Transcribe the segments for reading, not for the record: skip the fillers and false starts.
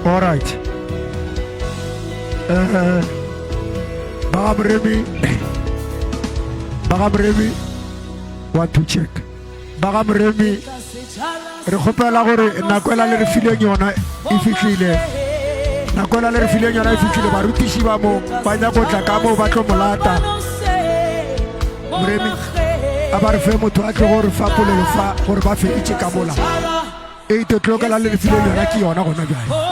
Alright. Eh ba ga Moremi ba ga Moremi one to check. Ba ga Moremi re kgopela gore nako ela le re fileng yona e fihlile. Nako ela le re fileng yona e fihlile barutiši ba mo ba nyako tla ka mo ba tlo molata. Moremi a ba re fe motho a tlo go re fa polelo fa gore ba feditše ka mola. 8 o'clock la le re fileng yona ke yona gona bjale.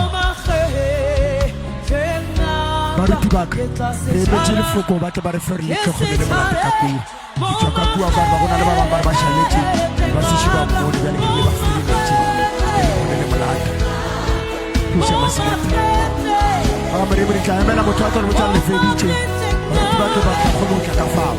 Baruti ba ka, re emetše lefoko ba tle ba re fe re le tlhokomele molato ka kua. Ke tšwa ka kua ka gore ba go na le ba bangwe ba re ba šaletše ba sešo ba mmone bjale ke rile ba feleletše le mmone le molata. Thuša maselete. Ba ga Modimo re tla emela motho a tlo re botsa le feditše. Baruti ba tlo ba tla kgone go tla ka fao.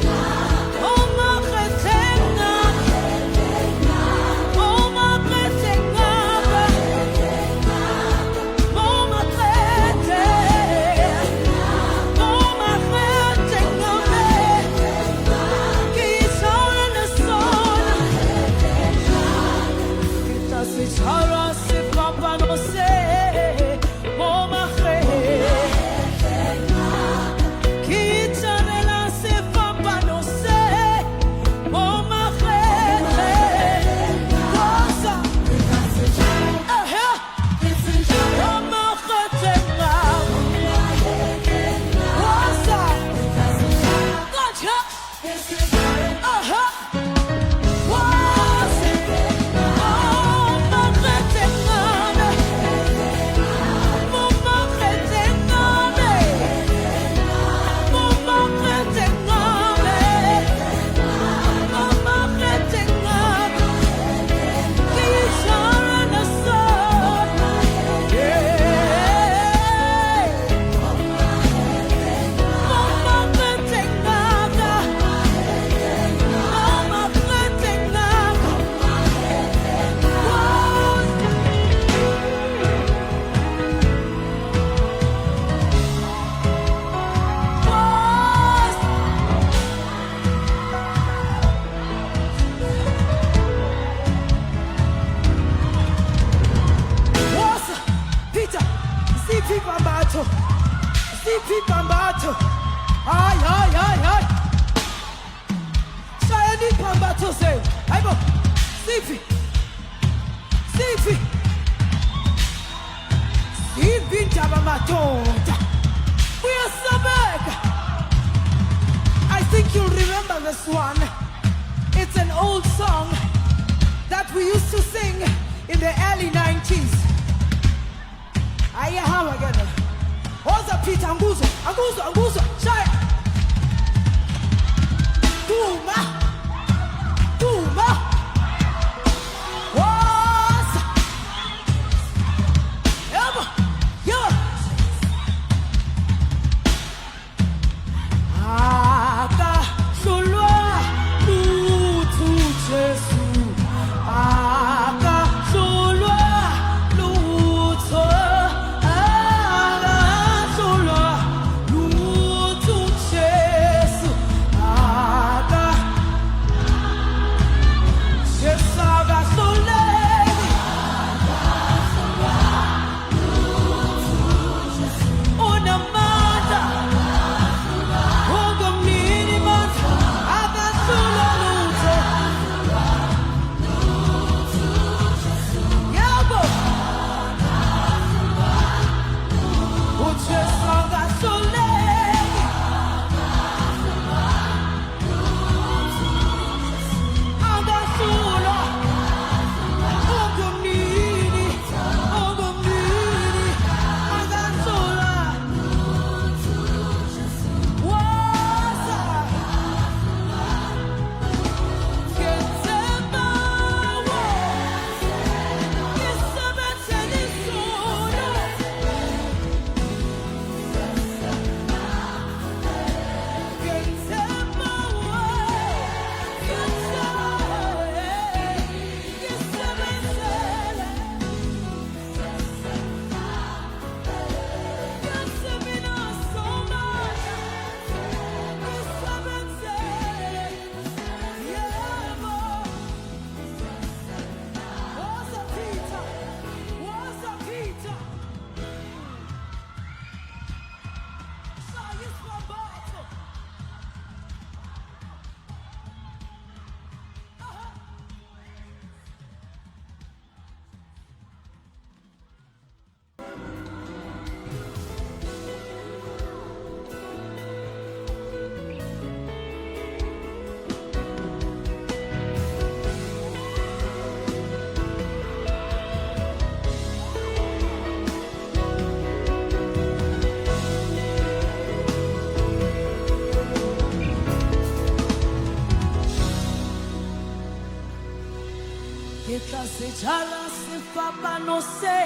jara sefapano se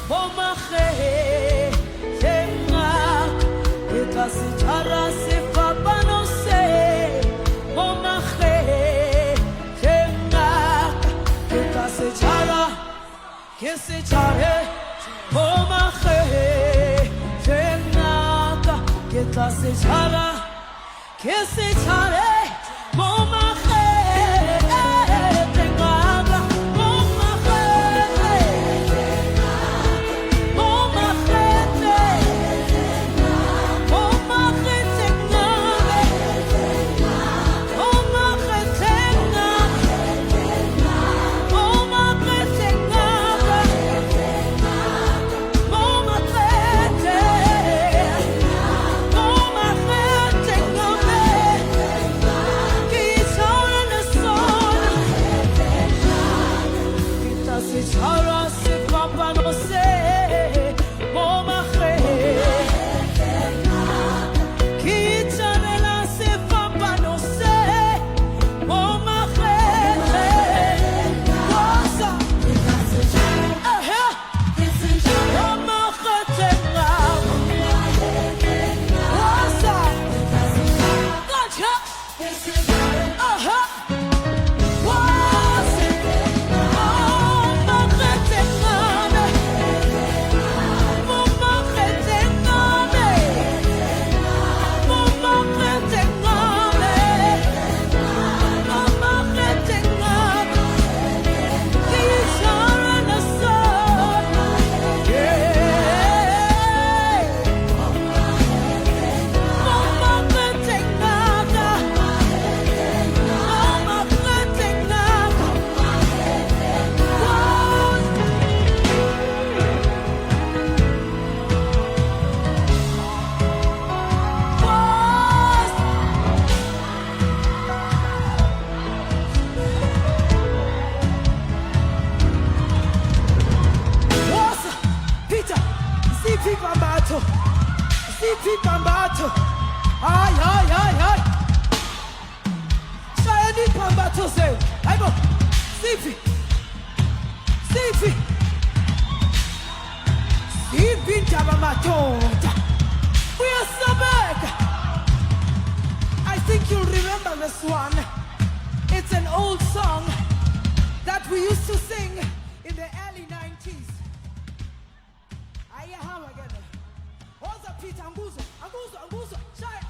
mo magetleng a ka. Ke tla se jara sefapano se mo magetleng a ka. Ke tla se jara, ke se jare mo magetleng a ka. Ke tla se jara, ke se jare mo magetleng a ka. Mo magetleng, mo magetleng, mo magetleng a ka. Mo magetleng a ka. Mo magetleng a ka. Mo magetleng, mo magetleng a me. Ke itshwarele sona. Ke tla se tshwara sefapano se mo magetleng. Ke itshwarela sefapano se mo magetleng. Woza. Ehe. Mo magetleng a ka. Woza. Gotcha. Aha. Woza. Mo magetleng a me. Mo magetleng a me. Mo magetleng a me. Mo magetleng a ka. Ke itshwarela sona. Yeah. Mo magetleng a ka. Mo magetleng a ka. Woza. Woza. Woza Peter, ziphi pambatho? Ziphi pambatho? Hayi hayi hayi hayi. Shayani pambatho zenu. Hayibo. Ziphi? Ziphi? Ziphi indaba madoda? Uyasabeka. I think you'll remember this one. It's an old song that we used to sing in the early 90s. Ayahamba ke le. Woza Peter, angikuzwa, angikuzwa, angikuzwa. Shaya.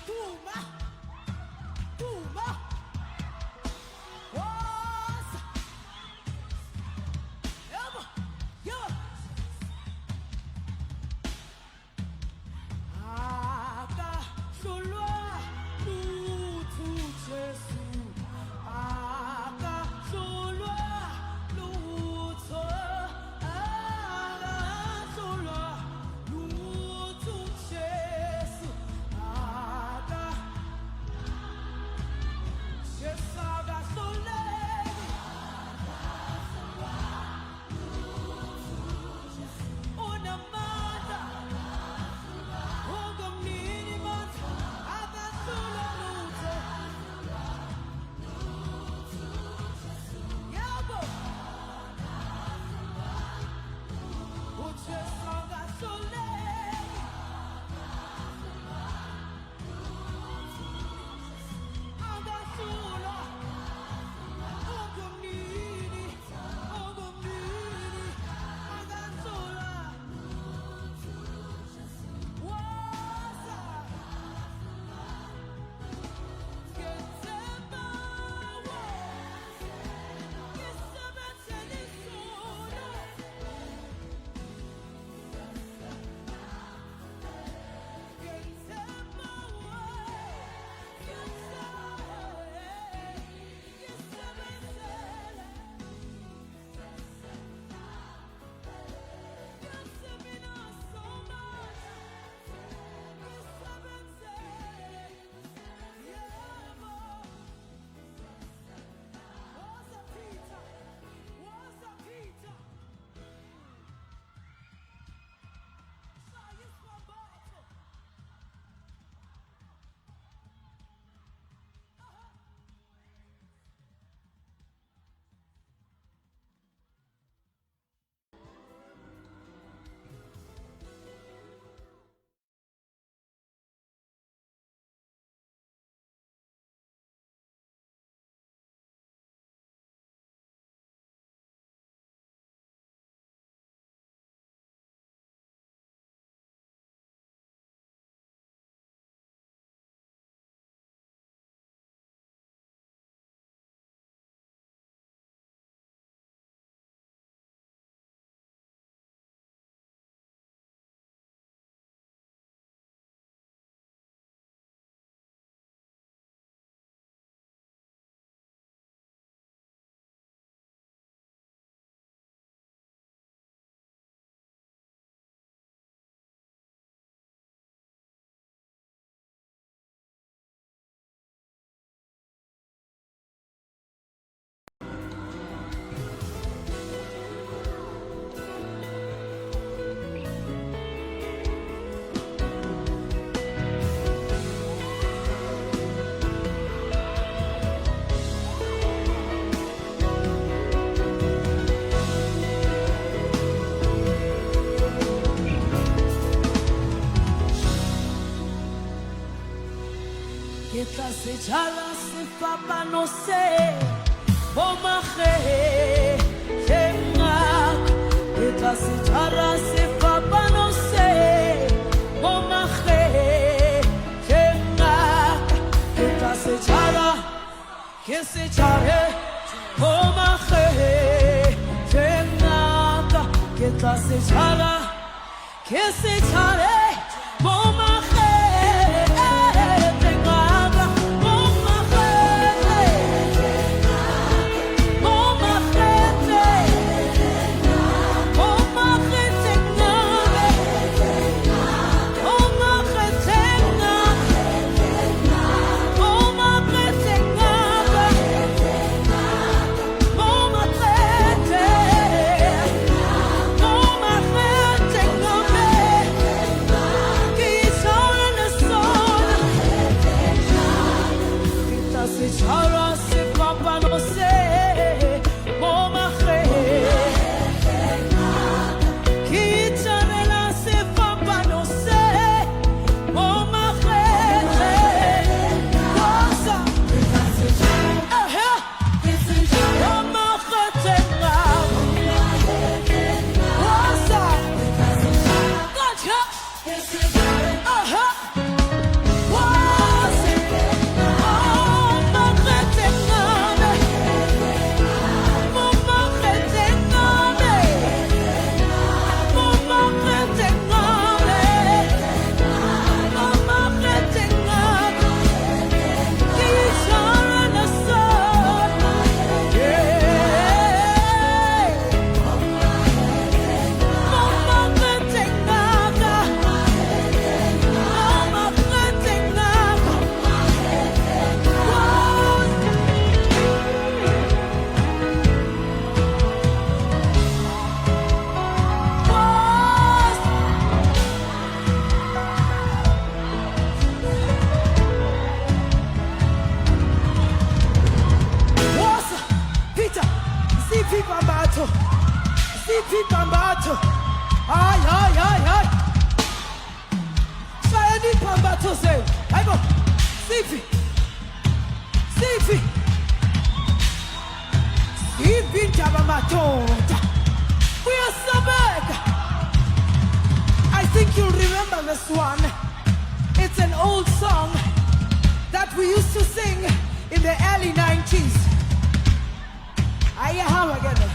Duma. Duma. Woza. Yebo. Yebo. Akahlulwa lutho Jesu. Akahlulwa lutho. Akahlulwa lutho Jesu. Sejara sefapano se mo magetleng a ka. Ke tla sejara sefapano se mo magetleng a ka. Ke tla sejara, ke sejare mo magetleng a ka. Ke tla sejara, ke sejare mo magetleng a ka. Mo magetleng, mo magetleng, mo magetleng a ka. Mo magetleng a ka. Mo magetleng a ka. Mo magetleng, mo magetleng a me. Ke itshwarele sona. Ke tla se tshwara sefapano se mo magetleng. Ke itshwarela sefapano se mo magetleng. Kosa. Aha. Mo magetleng a ka. Kosa. Gotcha. Aha. Kosa. Mo magetleng a me. Mo magetleng a me. Mo magetleng a me. Mo magetleng a ka. Ke itshwarela sona. Yeah. Mo magetleng a ka. Mo magetleng a ka. Kosa. Kosa. Woza Peter, ziphi ipambatho? Ziphi ipambatho? Hayi, hayi, hayi, hayi. Shayani ipambatho zenu. Hayibo. Ziphi? Ziphi? Ziphi indaba madoda? Kuyasabeka. I think you'll remember this one. It's an old song that we used to sing in the early 90s. Ayahamba ke lo.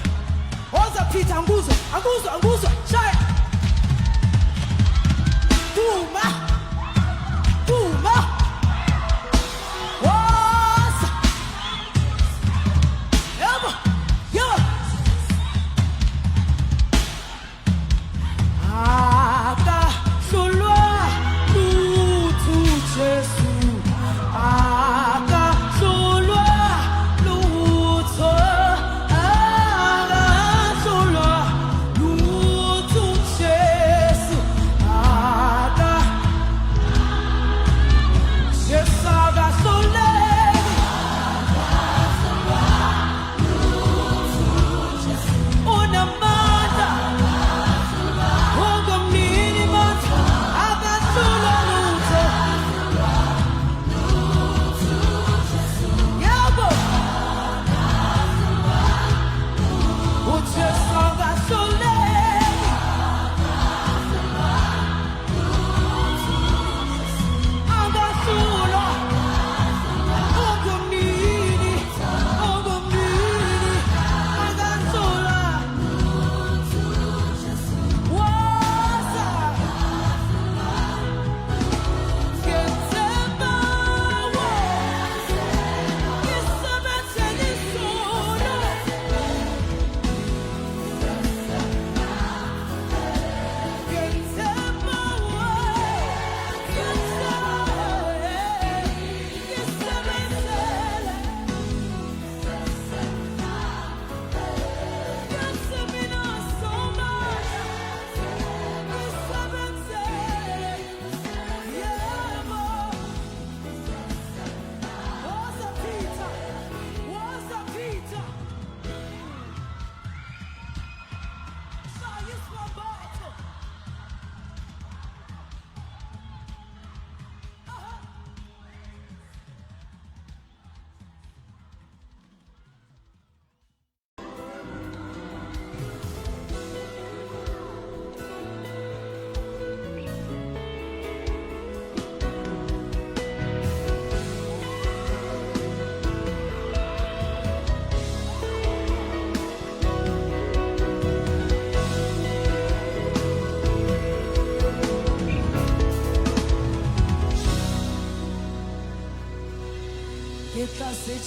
Woza Peter, angikuzwa, angikuzwa, angikuzwa. Shaya. Duma. Duma. Woza. Yebo. Yebo. Akahlulwa lutho Jesu. Akahlulwa lutho. Akahlulwa lutho Jesu.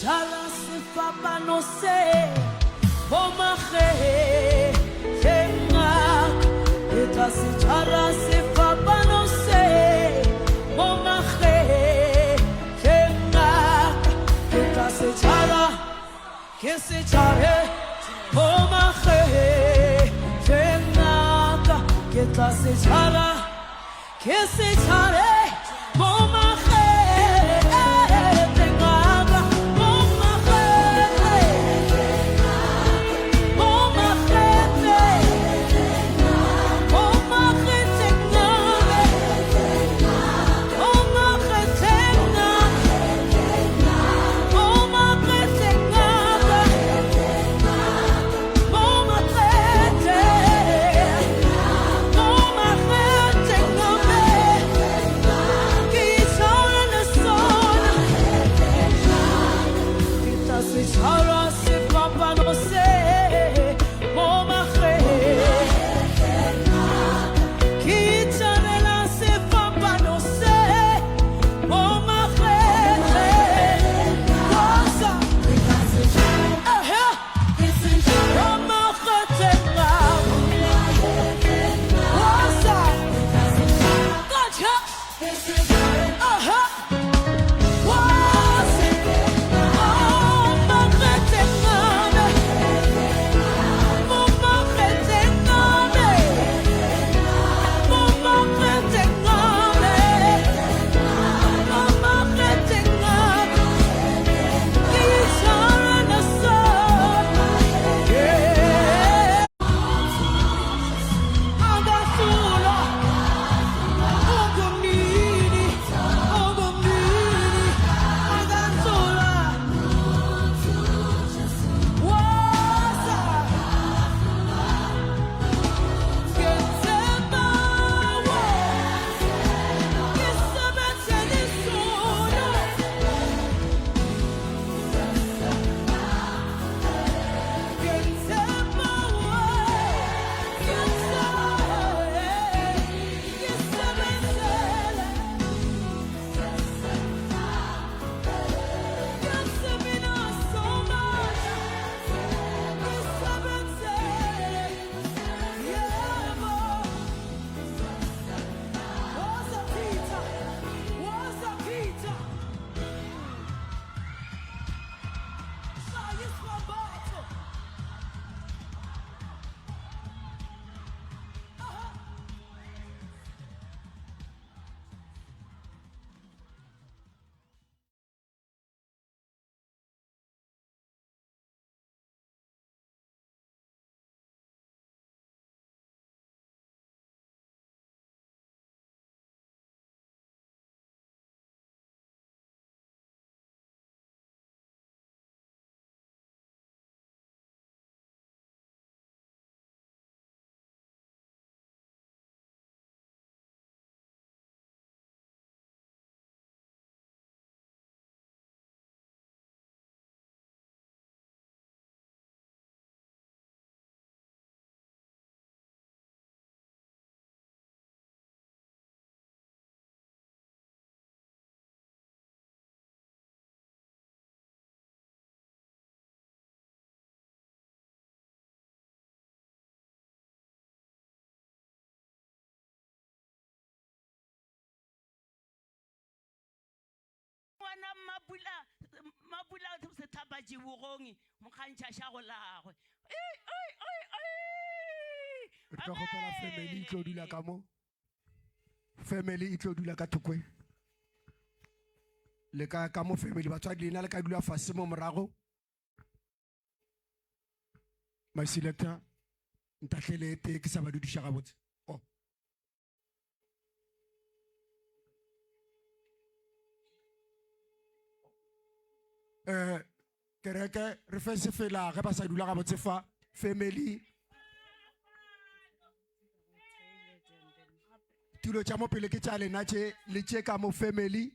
jara sefapano se mo magetleng a ka. Ke tla se jara sefapano se mo magetleng a ka. Ke tla se jara, ke se jare mo magetleng a ka. Ke tla se jara, ke se jare mo magetleng a ka. Mo magetleng, mo magetleng, mo magetleng a me. Mo magetleng a, mo magetleng a ka. Mo magetleng, mo magetleng a me. Ke itshwarele sona. Ke tla se tshwara sefapano se mo magetleng. Ke itshwarela sefapano se mo magetleng. Kosa. Ehe. Mo magetleng a. Kosa. Gotcha. Aha. Kosa. Mo magetleng a me. Mo magetleng a me. Mo magetleng a me. Mo magetleng a ka. Ke itshwarela sona. Yeah. Angahlulwa ungumnini, ungumnini, angahlulwa. Woza. Ngethemba wena, ngisebenzele isono. Ngethemba wena, ngisebenzele. Ngisemina so much. Ngisebenzele. Yebo. Woza Peter. Woza Peter. Shaya isiphambano. Aha. Ngwana Mmapula, Mmapula Setlhapatšibogong, mokgantšha šago lagwe. Ei, ei, ei, ei! Re tlo kgopela family e tlo dula ka mo. Family e tlo dula ka thokwe. Le ka ka mo family batswadi lena le ka dula fase mo morago. My selector ntahlele e tee ke sa ba dudiša gabotse. Oh. Eh kereke re fe sefela ge ba sa dula gabotse fa family tulo tša mo pele ke tša lena tše le tše ka mo family.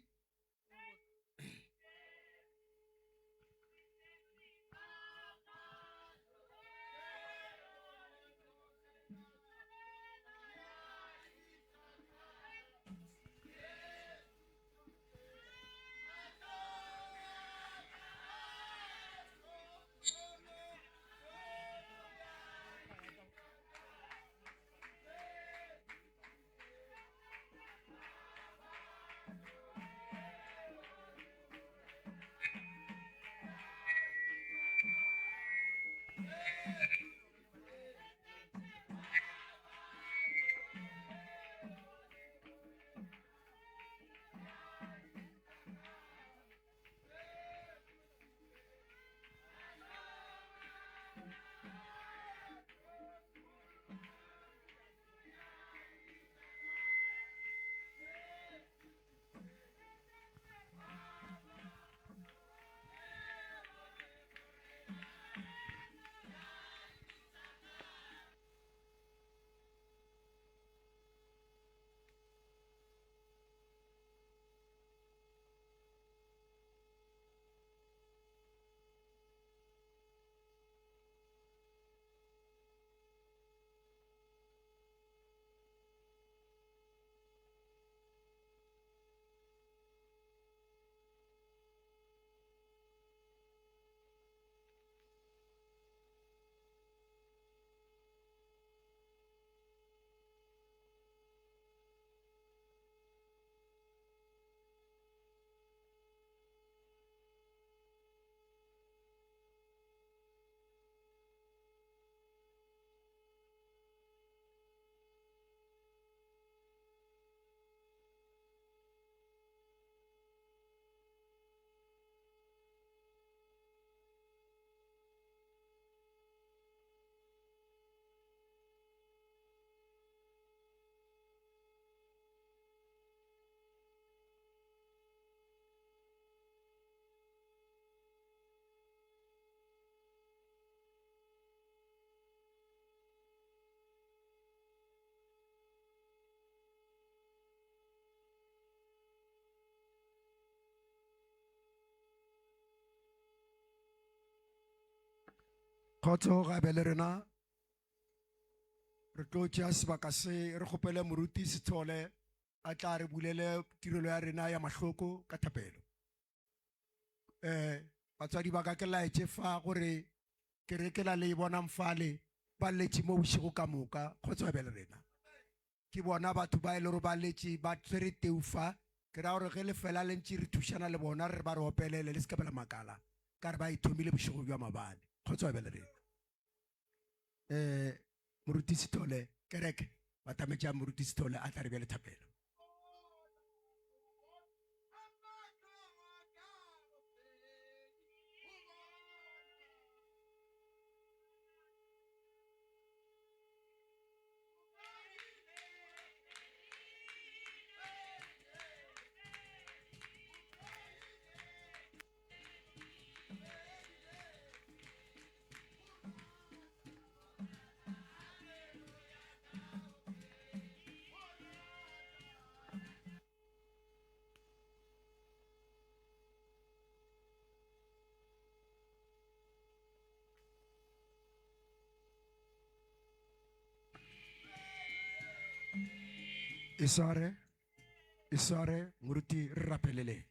Kgotso ga be le rena. Re tlo tšea sebaka se re kgopele moruti Sethole a tla re bulele tirelo ya rena ya mahloko ka thapelo. Eh batswadi ba ka ke laetše fa gore kereke la le e bonang fale ba letše mo bošego ka moka kgotso ga be le rena. Ke bona batho ba e le gore ba letše ba tshwere teu fa ke ra gore ge le fela le ntše re thušana le bona re re ba re opelele le se ka bela makala ka re ba e thomile bošego bja mabane kgotso be le rena um moruti Sithole kereke batametša moruti Sithole a tla re bjale thapelo. E sware, e sware, moruti, re rapeleleng.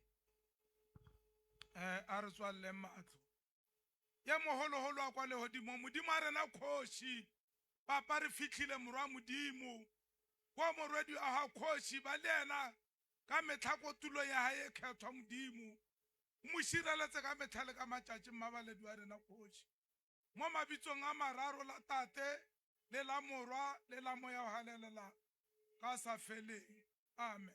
Eh, a re tswaleleng mahlo. Ye mogologolo wa kwa legodimong, Modimo wa rena Kgoši, Papa re fihlile Morwa Modimo, kwa morwedi wa gago Kgoši, ba le yena ka mehla ko tulong ya gae ye kgethwa Modimo, o mo šireletse ka mehla le ka matšatši mmabaledi wa rena Kgoši. Mo mabitsong a mararo, la Tate, le la Morwa, le la Moya o Halalelang, ka sa feleng. Amen.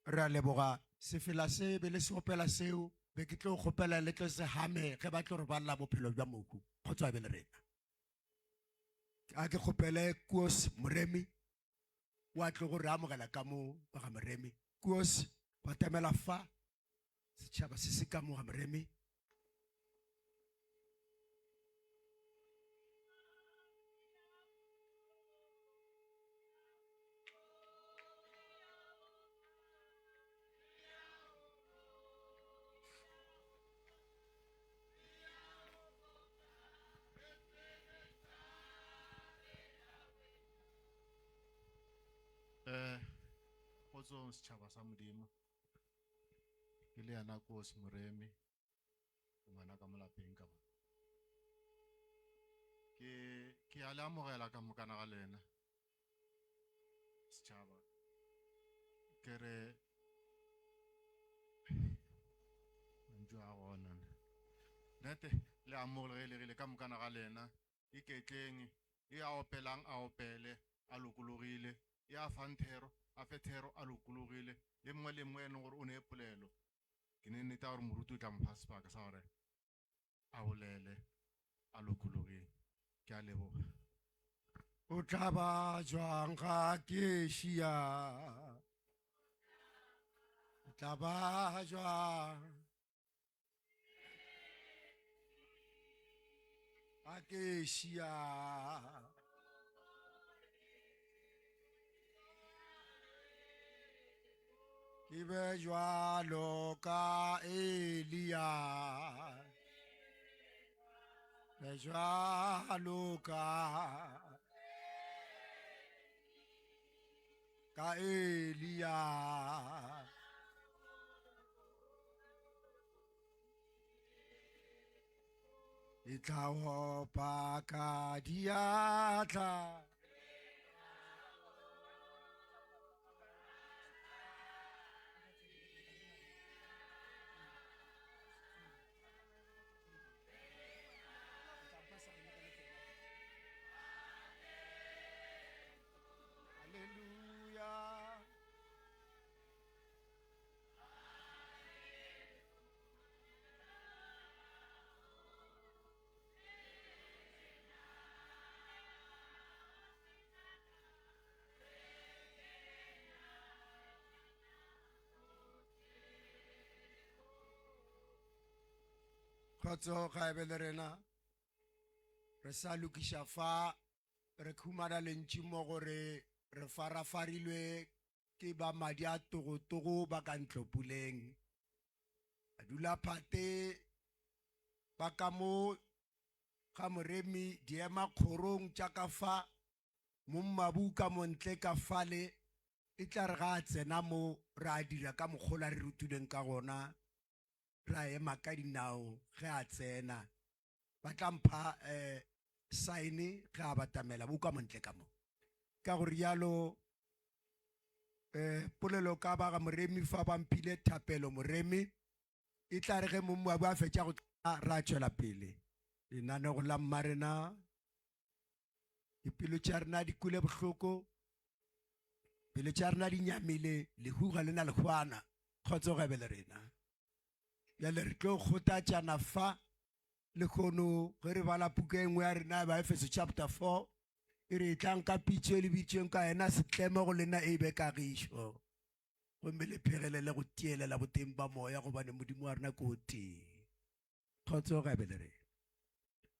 Re a leboga. Sefela se be le se opela seo, be ke tlo kgopela le tlo se hame ge ba tlo re balela bophelo bja mohu. Kgotso a be le rena. A ke kgopele Koos Moremi wa tlo go re amogela ka mo ba ga Moremi. Koos, batamela fa setšhaba se se ka mo ga Moremi. Eh, kgotsong setšhaba sa Modimo. Ke le yana Koos Moremi, ngwana ka mo lapeng ka mo. Ke ke a le amogela ka mokana ga lena setšhaba. Ke re mantšu a gona. Nete le amogelegile ka mokana ga lena. Iketleng, e a opelang a opele a lokologile, e a fang thero a fe thero a lokologile, e mongwe le mongwe e leng gore o ne polelo. Ke ne nnete ya gore moruti o tla mo fa sebaka sa gore a bolele a lokologile. Ke a leboga. O tla ba jwang ga ke šia? O tla ba jwang ga ke šia? Ke be jwalo ka Elia, be jwalo ka ka Elia. E tla opa ka diatla. Hallelujah. Kgotso ga e be le rena re sa lokiša fa re khumana lentši mo gore re farafarilwe ke ba madi a togotogo ba ka ntlopuleng. Ba dula phate. Ba ka mo ga Moremi diema kgorong tša ka fa, Mommabu ka mo ntle ka fale, e tla re ga a tsena mo ra dira ka mokgola re rutilweng ka gona, ra ema ka dinao ge a tsena. Ba tla mpha um saene ge a batamela bo ka montle ka mo. Ka go rialo um polelo ka ba ga Moremi fa ba mphile thapelo Moremi, e tla re ge mongwabu a fetša go ra tšwela pele lenanego la mmarena. Dipelo tša rena di kwele bohloko, pelo tša rena di nyamile, lehu ga le na lehwana, kgotso ga be le rena. Bjale re tlo kgothatšana fa lehono ge re bala puka e nngwe ya rena ya Baefeso chapter 4 e re etlang ka pitšo e le bitšweng ka yena setlemo go lena e be kagišo gomme le phegelele go tielela boteng ba moya gobane Modimo wa rena ke o tee. Kgotso ga be le rena.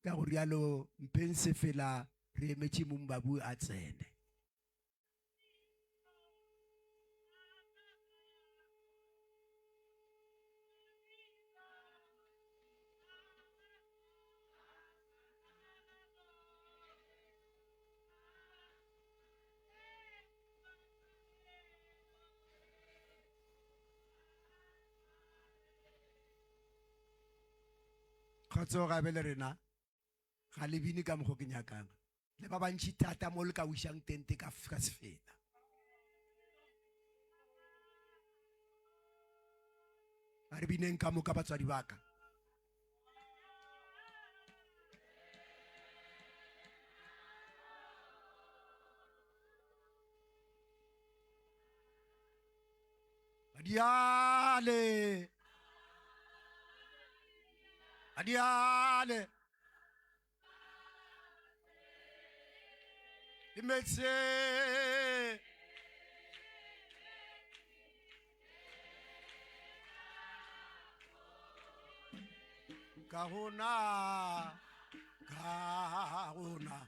Ka go rialo mpheng sefela re emetše mongbabu a tsene. Kgotso ga be le rena ga le bine ka mokgo ke nyakang le ba bantši thata mo le ka wišang tente ka ka sefela a re bineng ka moka batswadi ba ka Adiale. Adiale. Imetse. Ka gona, ka gona.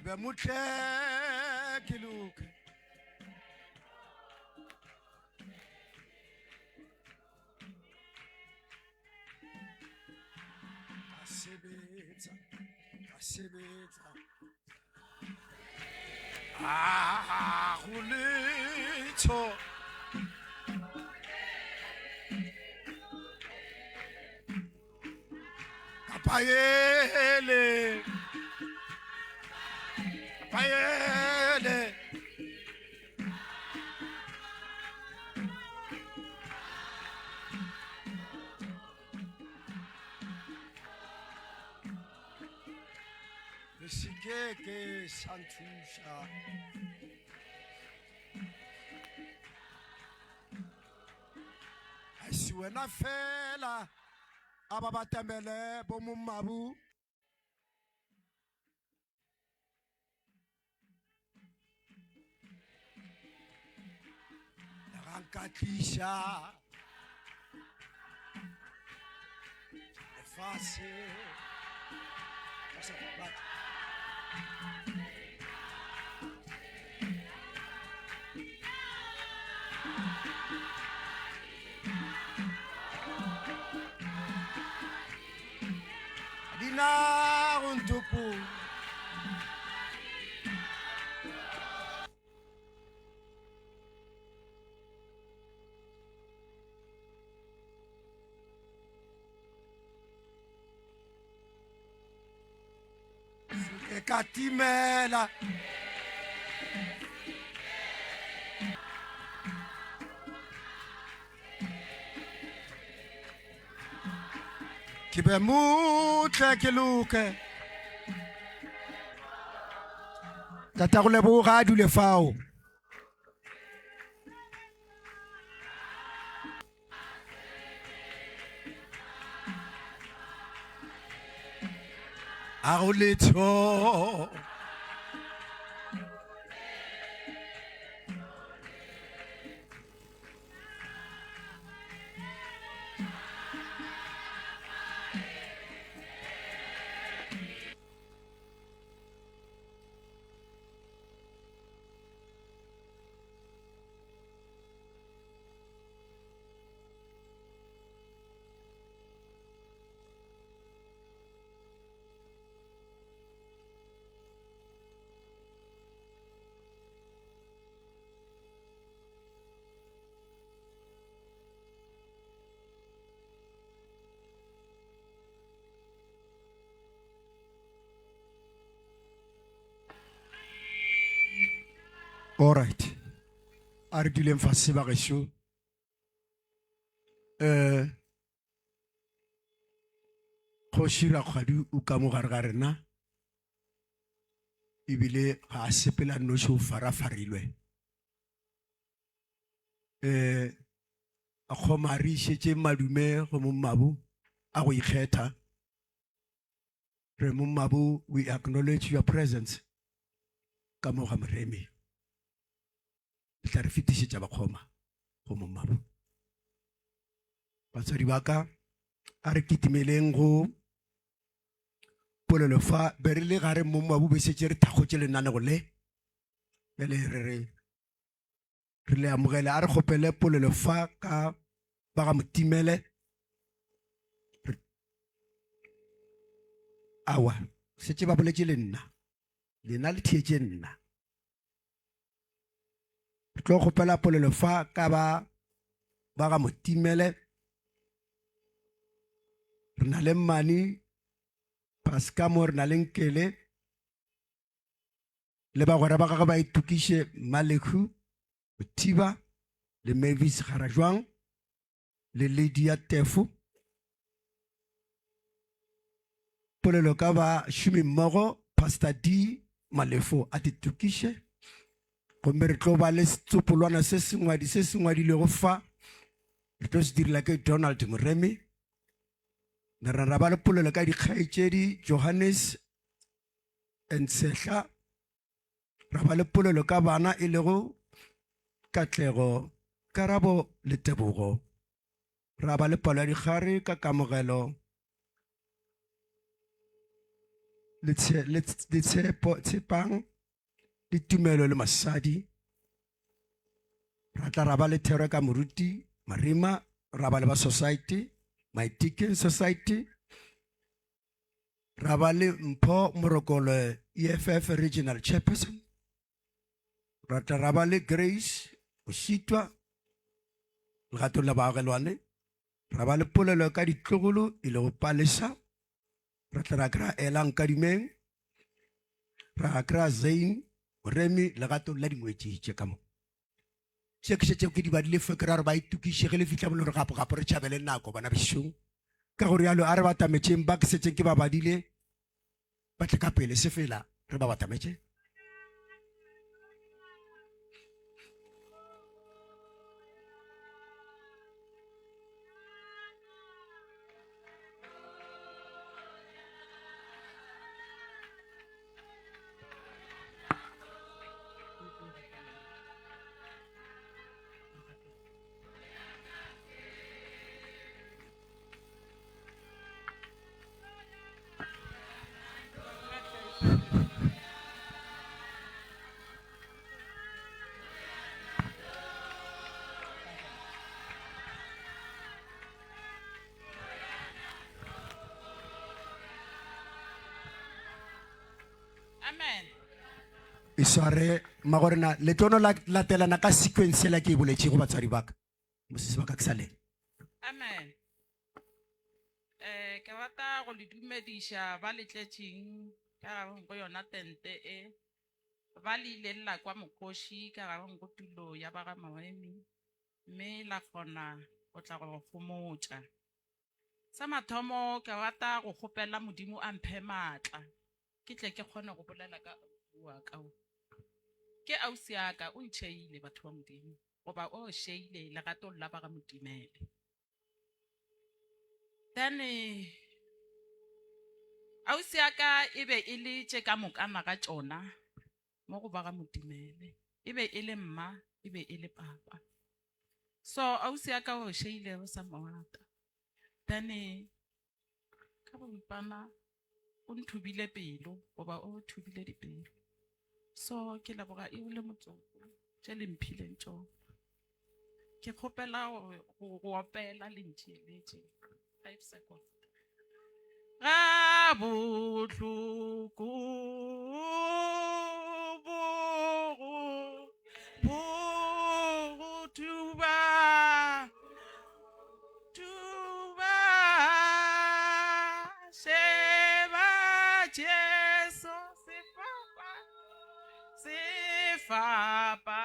Be mutle ke loke. Ka sebetsa, ka sebetsa. Ah, go letho. Kapayele. Kapayele. Le se ke ke sa nthuša. A se wena fela a ba batamele bo mommabu. Ga nka tliša lefase ka sa batho. Dinago ntopo. E ka timela. Ke be mutle ke loke. Tatago leboga a dule fao. A go letho. Alright. A re duleng fase ba gešo. Eh Kgoši Rakgwadi o ka mo gare ga rena ebile ga a sepela noši o farafarilwe. Eh a kgoma re išetše madume go mommabu a go ikgetha. Re mommabu we acknowledge your presence ka mo ga Moremi. Le tla re fetišetša bakgoma go mommabu. Batswadi ba ka a re kitimeleng go polelo fa be re le gare mommabu be šetše re thakgotše lenanego le. Bjale re re re le amogele a re kgopele polelo fa ka ba ga motimele awa šetše ba boletše le nna lena le theetše nna re tlo kgopela polelo fa ka ba ba ga motimele re na le mmane pasca mo re na le nkele le bagwera ba gagwe ba itokiše Malekhu Mothiba le Mavis Garajwang le Lydia Tefo. Polelo ka bašomi mmogo Pastor D Malefo a titokiše gomme re tlo ba le setsopolwana se sengwadi se se ngwadilwego fa re tlo se direla ke Donald Moremi. Re ra ba le polelo ka dikgaetšedi Johannes Ntshehla, ra ba le polelo ka bana e lego Katlego, Karabo le Tebogo. Ra ba le palo ya dikgare ka Kamogelo le Tshepo, Tshepang le Tumelo le Masadi. Ra tla ra ba le thero ka Moruti Marima, ra ba le ba Society, Maitekeng Society. Ra ba le Mpho Morokolo EFF Regional Chairperson. Ra tla ra ba le Grace Mositwa legatong la baagelwane. Ra ba le polelo ka ditlogolo e lego Palesa. Ra tla ra kry-a Ela Nkadimeng. Ra kry-a Zane Moremi legatong la dingwetši tše ka mo. Tše ke šetšego ke di badile fa ke ra gore ba itokiše ge le fihla mo le gore gapo gapo re tšhabele nako bana bešong. Ka go rialo a re batametšeng ba ke šetšeng ke ba badile ba tle ka pele se fela re ba batametše. Amen. E sware magorena le tlo no latelana ka sequence yela ke e boletšego batswadi ba ka. Mosese ba ka ke sa lena. Amen. Eh ke rata go le dumediša ba le tletšeng ka gareng go yona tente e ba le ileng la kwa mokgoši ka gareng go tulo ya ba ga Moemi mme la kgona go tla go re gomotša. Sa mathomo ke rata go kgopela Modimo a mphe maatla ke tle ke kgone go bolela ka ausi wa ka wo. Ke ausi ya ka, o ntšheile batho ba Modimo, goba o šeile legatong la ba ga Motimele. Then ausi ya ka e be e le tše ka mokana ga tšona mo go ba ga Motimele. E be e le mma, e be e le papa. So ausi ya ka o šeile re sa mo rata. Then ka boripana o nthubile pelo goba o thubile dipelo. So ke leboga e le motsoko tše le mphileng tšona. Ke kgopela go go opela le ntšeeletše 5 seconds. Ga bohloko bo go bo go thuba thuba sheba Jesu sefapa sefapa.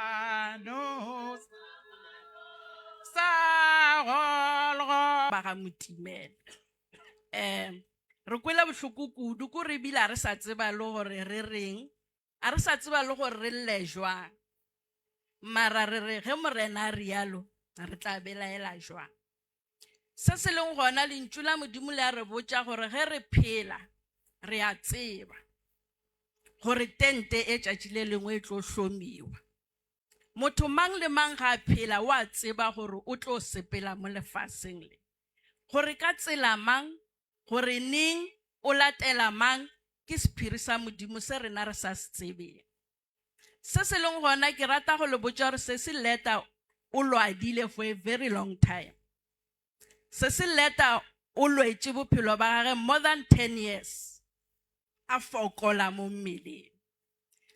Ba ga Motimele. Um re kwele bohloko kudu ko re bile a re sa tseba le gore re reng, a re sa tseba le gore re lle jwang. Mara re re ge Morena a rialo re tla belaela jwang. Se se leng gona lentšu la Modimo le a re botša gore ge re phela re a tseba gore tente e tšatši le lengwe e tlo hlomiwa. Motho mang le mang ga a phela o a tseba gore o tlo sepela mo lefaseng le. Gore ka tsela mang, gore neng, o latela mang, ke sephiri sa Modimo se rena re sa se tsebeng. Se se leng gona ke rata go le botša gore Sesi Leta o lwadile for a very long time. Sesi Leta o lwetše bophelo ba gage more than 10 years a fokola mo mmeleng.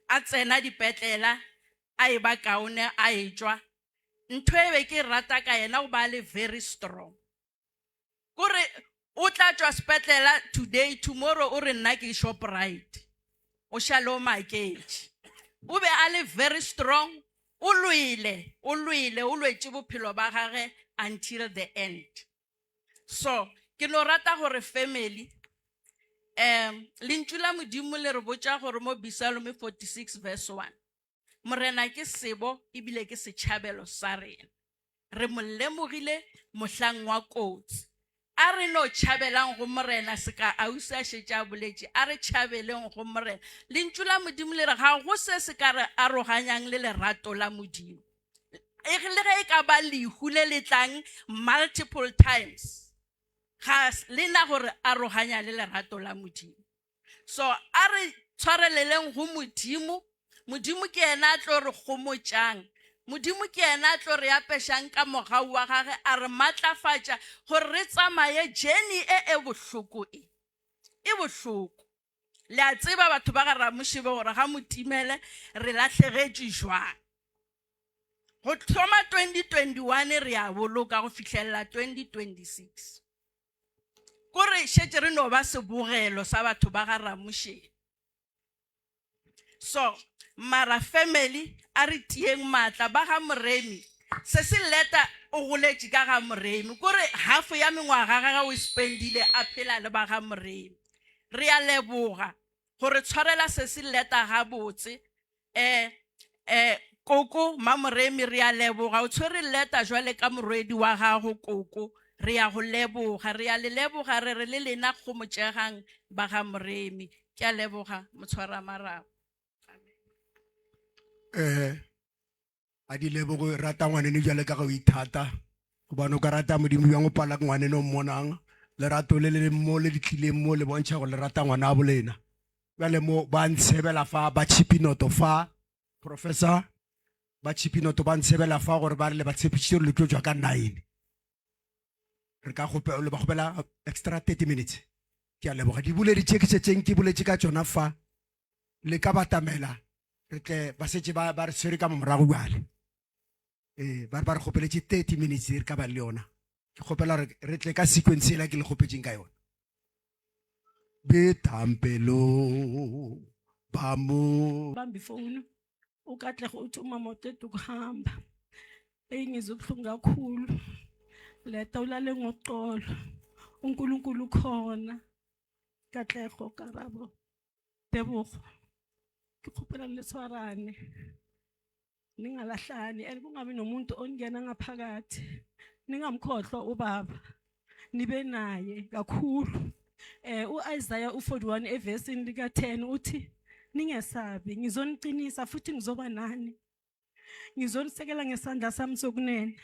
A tsena dipetlela a e ba kaone a etšwa. Ntho e be ke e rata ka yena o ba a le very strong. Kore o tla tšwa sepetlela today tomorrow o re nna ke Shoprite. O šale o maketše. O be a le very strong, o lwele, o lwele, o lwetše bophelo ba gage until the end. So ke no rata gore family um lentšu la Modimo le re botša gore mo Bisalome 46 verse 1 Morena ke sebo ebile ke setšhabelo sa rena. Re mo lemogile mohlang wa kotsi. A re no tšhabelang go Morena, seka ausi a šetše a boletše, a re tšhabeleng go Morena. Lentšu la Modimo le re ga go se se ka re aroganyang le lerato la Modimo. E le ge e ka ba lehu le le tlang multiple times, ga le na go re aroganya le lerato la Modimo. So a re tshwareleleng go Modimo. Modimo ke yena a tlo re gomotšang. Modimo ke yena a tlo re apešang ka mogau wa gage, a re matlafatša gore re tsamaye journey e e bohloko e. E bohloko. Le a tseba batho ba ga Ramoshebe gore ga Motimele re lahlegetšwe jwang. Go thoma 2021 re a boloka go fihlelela 2026. Ko re šetše re no ba sebogelo sa batho ba ga Ramošeng. So, mara family a re tieng maatla ba ga Moremi. Se se leta o goletše ka ga Moremi. Ko re half ya mengwaga gage o e spendile a phela le ba ga Moremi. Re a leboga gore tshwarela se se leta gabotse. Eh, eh, Koko, Mamoremi, re a leboga. O tshwere leta jwale ka morwedi wa gago, Koko. Re a go leboga. Re a le leboga, re re le lena kgomotšegang ba ga Moremi. Ke a leboga, motshwaramarapo. Eh, a di leboge rata ngwaneno jale ka go ithata gobane o ka rata modimo bjang o pala ke ngwaneno o mmonang lerato le le mo le di tlileng mo le bontšha gore le rata ngwana a bolena bjale mo ba ntshebela fa ba tšhipinoto fa professor ba tšhipinoto ba ntshebela fa gore ba re le ba tshepišitše gore le tlo tšwa ka nine re ka kgopela le ba kgopela extra 30 minutes ke a leboga diboledi tše ke šetšeng ke boletše ka tšona fa le ka batamela re tle ba šetše ba ba re tshwere ka mo morago bjale ee ba re ba re kgopeletše 30 minutes re ka ba le yona ke kgopela gore re tle ka sequence ela ke le kgopetšeng ka yona betampelo ba mo bamba ifoni ukatlego uthi umama uqeda ukuhamba eyi ngizwe ubuhlungu kakhulu leta ulale ngoxolo unkulunkulu ukhona katlego karabo tebogo ke kgopela le tshwarane ningalahlani and kungabi nomuntu oningena ngaphakathi ningamkhohlwa ubaba nibe naye kakhulu eh uIsaiah u41 evesini lika 10 uthi ningesabi ngizoniqinisa futhi ngizoba nani ngizonisekela ngesandla sami sokunene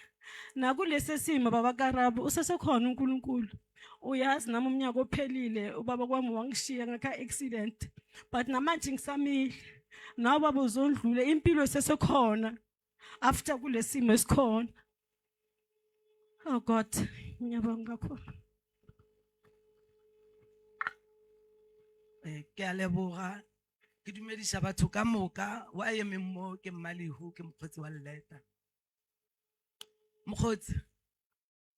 nakulesi simo baba Karabo usesekhona uNkulunkulu uyazi nami umnyaka ophelile ubaba kwami wangishiya ngakha accident but namanje ngisamile nawe baba uzondlule impilo isesekhona after kulesimo esikhona oh god ngiyabonga kakhulu Eh, ke a leboga ke dumediša batho ka moka wa emeng mo ke mmalehu ke mokgotsi wa lleta mokgotsi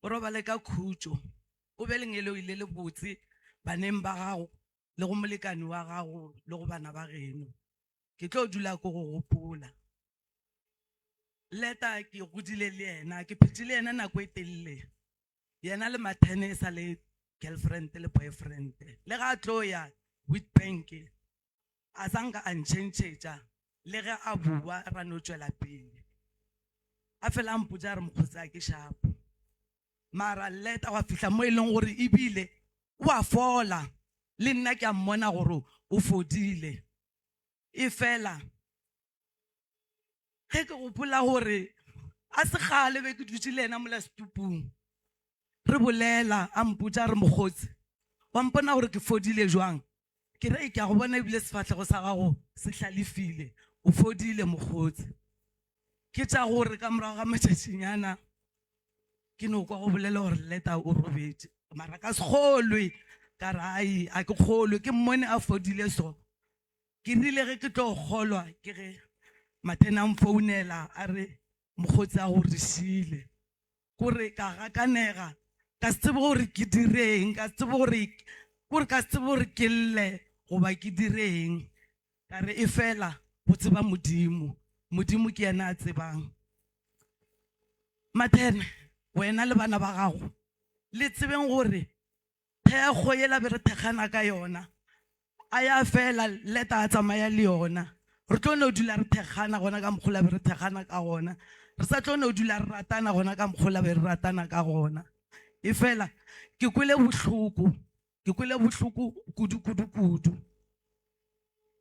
o robale ka khutšo o be lengeloi le le botse baneng ba gago le go molekane wa gago le go bana ba geno ke tlo dula ko go gopola leta ke godile le yena ke phetse le yena nako e telele. Yena le Mathene e sa le girlfriend le boyfriend. Le ga a tlo ya Witbank a sa nka a ntšhentšhetša le ge a boa ra no tšwela pele. A fela a mpotša a re mokgotsi a ke shapo. Mara leta gwa fihla mo e leng gore ebile o a fola le nna ke a mmona gore o fodile. Efela ge ke gopola gore a se kgale be ke dutše le yena mola setupung re bolela a mpotša re mokgotsi wa mpona gore ke fodile jwang ke re ke a go bona ebile sefahlego sa gago se hlalefile o fodile mokgotsi ke tša gore ka morago ga matšatšinyana ke no kwa go bolela gore leta o robetše mara ka se kgolwe ka re ai a ke kgolwe ke mmone a fodile so Ke rile ge ke tlo kgolwa ke ge Mathena a mfounela a re mokgotsi a go re šile. Kore ka gakanega ka se tsebe gore ke direng, ka se tsebe gore kore ka se tsebe gore ke lle goba ke direng. Ka re efela go tseba Modimo, Modimo ke yena a tsebang. Mathena wena le bana ba gago le tsebeng gore Thekgo yela be re thekgana ka yona a ya fela leta a tsamaya le yona. Re tlo no dula re thekgana gona ka mokgwa be re thekgana ka gona. Re sa tlo no dula re ratana gona ka mokgwa be re ratana ka gona. E fela ke kwele bohloko, ke kwele bohloko kudu kudu kudu.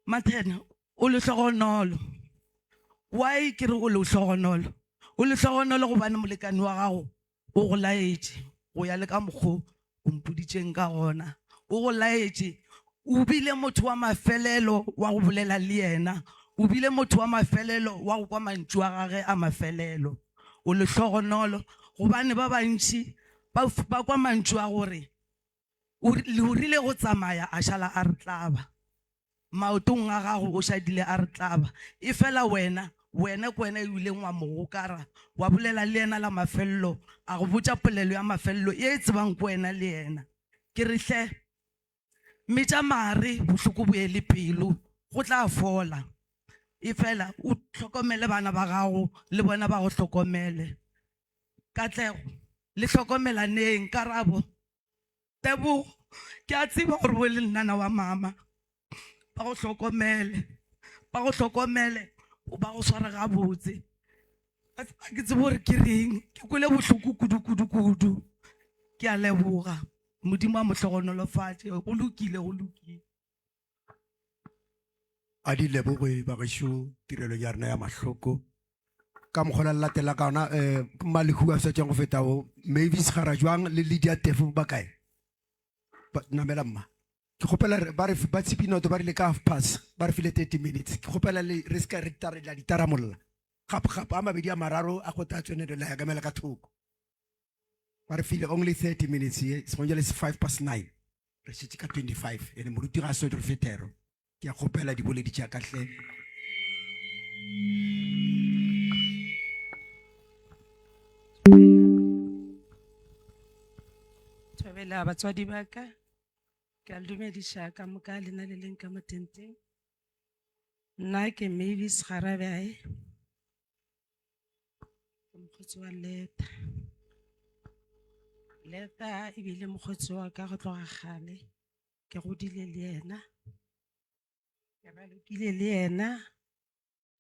Mathena o lehlogonolo. Why ke re o lehlogonolo? O lehlogonolo gobane molekane wa gago O go laetše go ya le ka mokgo o mpoditšeng ka gona. O go laetše. O bile motho wa mafelelo wa go bolela le yena. O bile motho wa mafelelo wa go kwa mantšu a gage a mafelelo. O lehlogonolo gobane ba bantši ba, ba kwa mantšu a gore o, o rile go tsamaya a šala a re tlaba. Maotong a gago o šadile a re tlaba. Efela wena, wena ke wena yo ileng wa mo gokara, wa bolela le yena la mafelelo, a go botša polelo ya mafelelo ye e tsebang ke wena le yena. Ke re hle, metša mare, bohloko bo ye le pelo, go tla fola. Efela o hlokomele bana ba gago, le bona ba go hlokomele. Katlego, le hlokomelaneng. Karabo, Tebogo, ke a tseba gore o le nnana wa mama. Ba go hlokomele, ba go hlokomele, o ba go sware gabotse. Ga ke tsebe gore ke reng, ke kwele bohloko kudu kudu kudu. Ke a leboga. Modimo a mo hlogonolofatše. Go lokile, go lokile. A di leboge bagešo tirelo ya rena ya mahloko ka mokgwa la latela ka ona um malehu a swetšang go feta o mavis garajwang le lydia tefo ba kae namela mma ke kgopela ba re ba tshipi noto ba rile ka half past ba re file 30 minutes ke kgopela le re se ka re la ditaramolla gap gap a mabedi a mararo a go tla tswenelo la ya kamela ka thoko ba re file only 30 minutes ye segong jale se 5 past 9 re šetše ka 25 ene moruti ga a swetše re fe thero ke a kgopela diboledi tša ka hle Thobela batswadi ba ka ke a le dumediša ka moka lena le leng ka mo tenteng nna ke Mavis Garabae Ke mokgotsi wa Leta. Leta e bile mokgotsi wa ka go tloga kgale. Ke godile le yena. Ke ralokile le yena.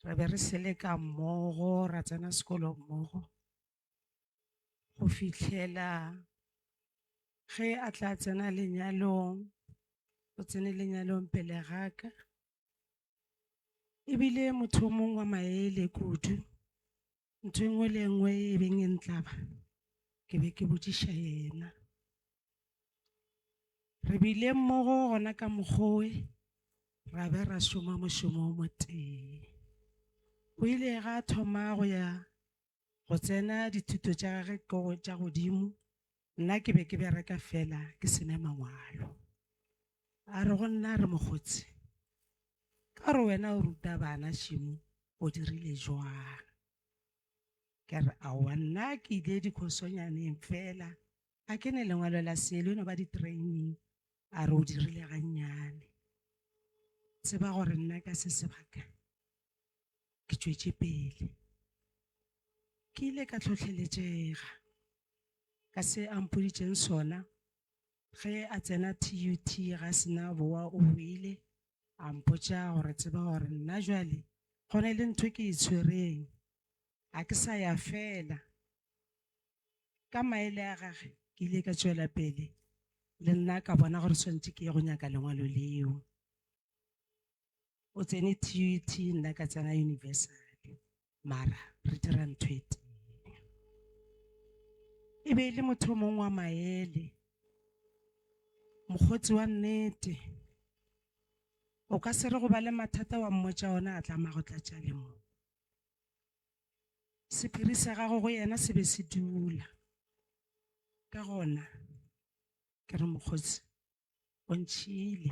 Re be re seleka mmogo, ra tsena sekolo mmogo. Go fihlela ge a tla tsena lenyalong, o tsene lenyalong pele ga ka. E bile motho o mongwe wa maele kudu. Ntho e nngwe le e nngwe e beng e ntlaba, ke be ke botšiša yena. Re bile mmogo gona ka mokgowe, ra be ra šoma mošomo o motee. O ile ga a thoma go ya go tsena dithuto tša gage tša godimo, nna ke be ke bereka fela ke se ne mangwalo. A re go nna re mokgotsi, ka gore wena o ruta bana šimo o dirile jwang? Ke re aowa nna ke ile dikhosonyaneng fela a ke ne lengwalo la selo e no ba di-training. A re o dirile gannyane. Tseba gore nna ka se sebaka ke tšwetše pele. Ke ile ka hlohleletšega. Ka se a mpoditšeng sona, ge a tsena TUT ga sena boa o boile a mpotša gore tseba gore nna jwale go na le ntho ke e tshwereng, ga ke sa ya fela. Ka maele a gage ke ile ka tšwela pele le nna ka bona gore swantše ke ye go nyaka lengwalo leo. O tsene TUT nna ka tsena Universal mara re dira ntho e tee. E be e le motho o mongwe wa maele, mokgotsi wa nnete. O ka se re go ba le mathata wa mmotša ona a tlama go tlatša le mo. Sephiri sa gago go yena se be se dula. Ka gona ke re mokgotsi o ntšhiile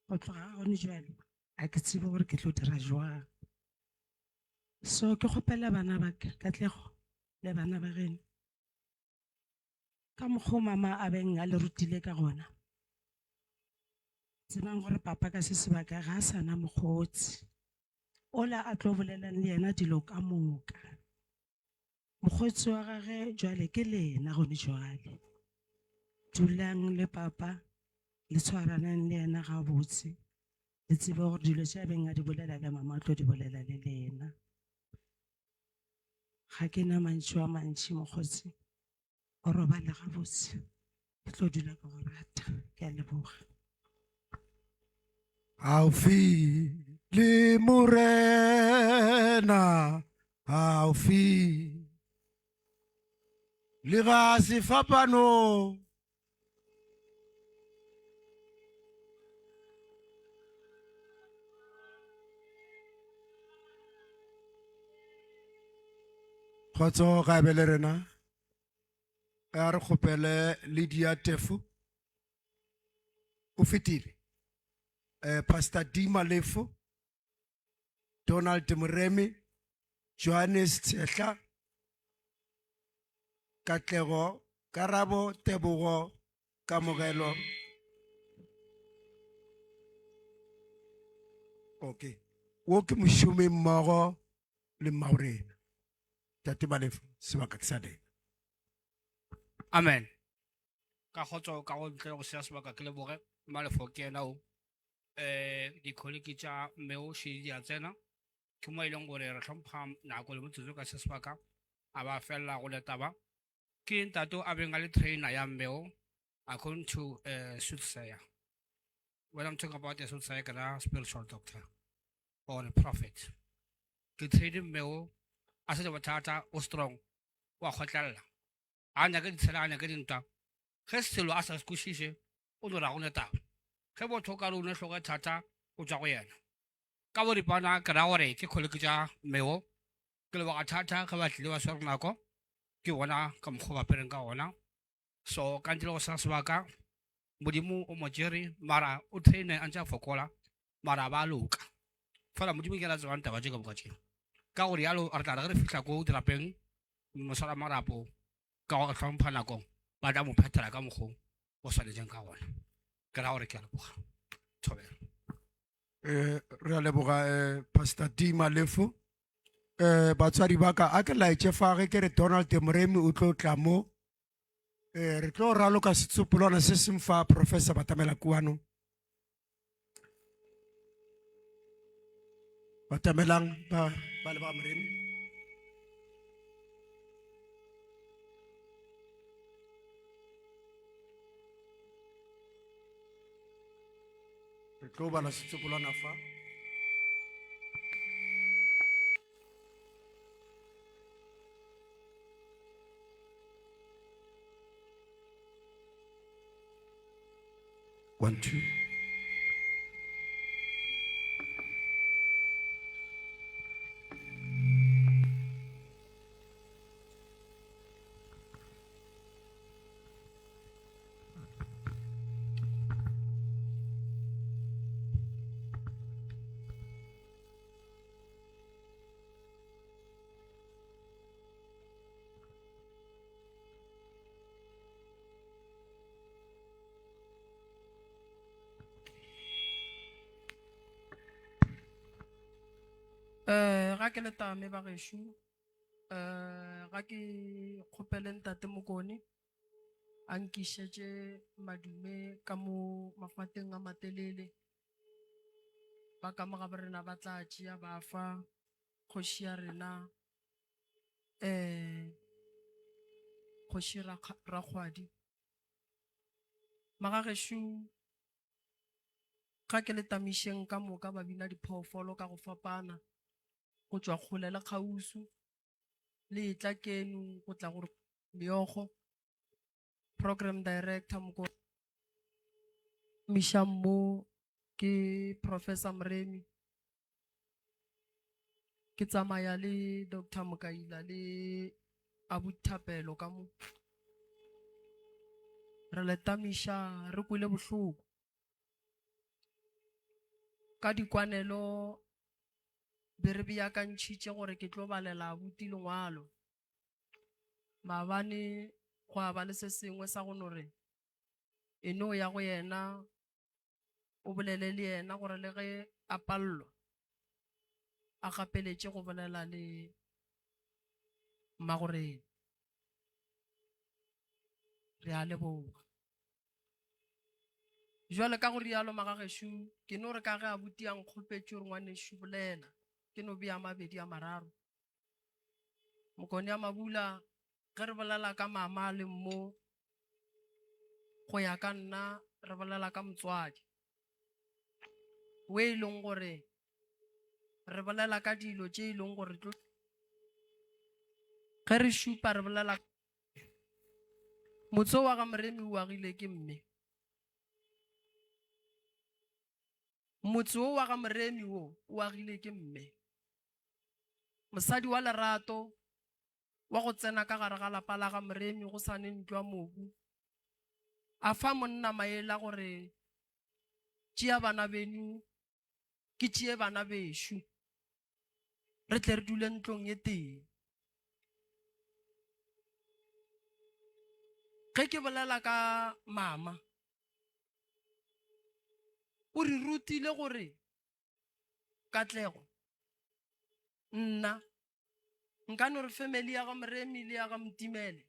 go tloga ga gone jwale a ke tsebe gore ke tlo dira jwang. So ke kgopela bana ba ka Katlego le bana ba geno ka mokgwa o mama a beng a le rutile ka gona. Tsebang gore papa ka se sebaka ga a sa na mokgotsi ola a tlo bolelang le yena dilo ka moka. Mokgotsi wa gage jwale ke lena gone jwale. Dulang le papa le tshwaranang le yena gabotse, le tsebe gore dilo tše a beng a di bolela le mama o tlo di bolela le lena. Ga ke na mantšu a mantši mokgotsi, o robale gabotse, ke tlo dula ke go rata. Ke a leboga. Haufi le Morena, haufi le ga sefapano. Kgotso ga e be le rena, a re kgopele Lydia Tefo. O fetile. Eh, Pastor D Malefo, Donald Moremi, Johannes Tshehla, Katlego, Karabo, Tebogo, Kamogelo. Okay. Wo ke mošomi mmogo le mmaorena. Tate Malefo, sebaka ke sa lena. Amen. Ka kgotso ka go ntle go sea sebaka ke leboge Malefo ke yena o eh dikholiki tša mmeo še di a tsena ke mo e leng gore re hlompha nako le motsotso ka se sebaka a ba felela go letaba ke ntate a beng a le trainer ya mmeo according to uh, soothsayer. When I'm talking about a soothsayer, ke ra spiritual doctor or a prophet. Ke traine mmeo a se le bothata o strong wa kgotlelela a nyake ditshela a nyake dintwa ge selo a sa se kwešiše o no ra go ne taba ge motho o ka re o ne hlogo e thata o tšwa go yena ka boripana ke ra gore ke kgole ke tša mmeo ke leboga thata ge ba tlile ba swere nako ke bona ka mokgwa ba pereng ka gona so ka ntle le go sa sebaka modimo o mo tšere mara o traine a ntse a fokola mara ba loka fela modimo ke la tsebang taba tše ka moka tše ka gore yalo re tla re ge re fihla ko dirapeng moswara marapo ka go hlompha nako ba tla mo phethela ka mokgo o swanetšeng ka gona ke ra gore ke a leboga thobela. Eh, re a leboga eh, Pastor D Malefo. Eh, batswadi ba ka a ke laetše fa ge ke re Donald Moremi o tlo tla mo. Eh, re tlo raloka setsopolwana se seng fa Professor Batamela Kuano. Batamelang ba ba le ba Moremi. Re tlo bala setsopolwana fa. One, two. Eh, ga ke letame ba gešo eh, ga A ke kgopele Ntate Mokone a nkišetše madume ka mo mafateng a matelele. Ba ka mo gabo rena ba tla tšea ba fa kgoši ya rena um kgoši Rakgwadi. Magagešo ga ke le tamišeng ka moka ba bina diphoofolo ka go fapana go tšwa kgole le kgauswi. Le etla keno go tla go re meokgo. Program Director Moko Miša mo ke Professor Moremi. Ke tsamaya le Doctor Mokaila le Abuti Thapelo ka mo. Re le tamiša re kwele bohloko. Ka dikwanelo be re beakantšhitše gore ke tlo balela abuti lengwalo. Maabane gwa ba le se sengwe sa go no re e no ya go yena o bolele le yena gore le ge a pallwa a gapeletše go bolela le mmagorena. Re a leboga. Jwale ka go rialo magagešo ke no re ka ge abuti a nkgopetše gore ngwanešu bolela ke no bea mabedi a mararo. Mokone ya Mabula ge re bolela ka mama le mmo go ya ka nna re bolela ka motswadi we e leng gore re bolela ka dilo tše e leng gore tlo ge re šupa re bolela motse wa ga Moremi o agile ke mme motse wo wa ga Moremi wo o agile ke mme Mosadi wa lerato wa go tsena ka gare ga lapa la ga Moremi go sa ne ntlo ya mobu. A fa monna maele a gore tšea bana beno ke tšee bana bešo re tle re dule ntlong e tee. Ge ke bolela ka mama o re rutile gore Katlego, Nna nka no re family ya ga Moremi le ya ga Motimele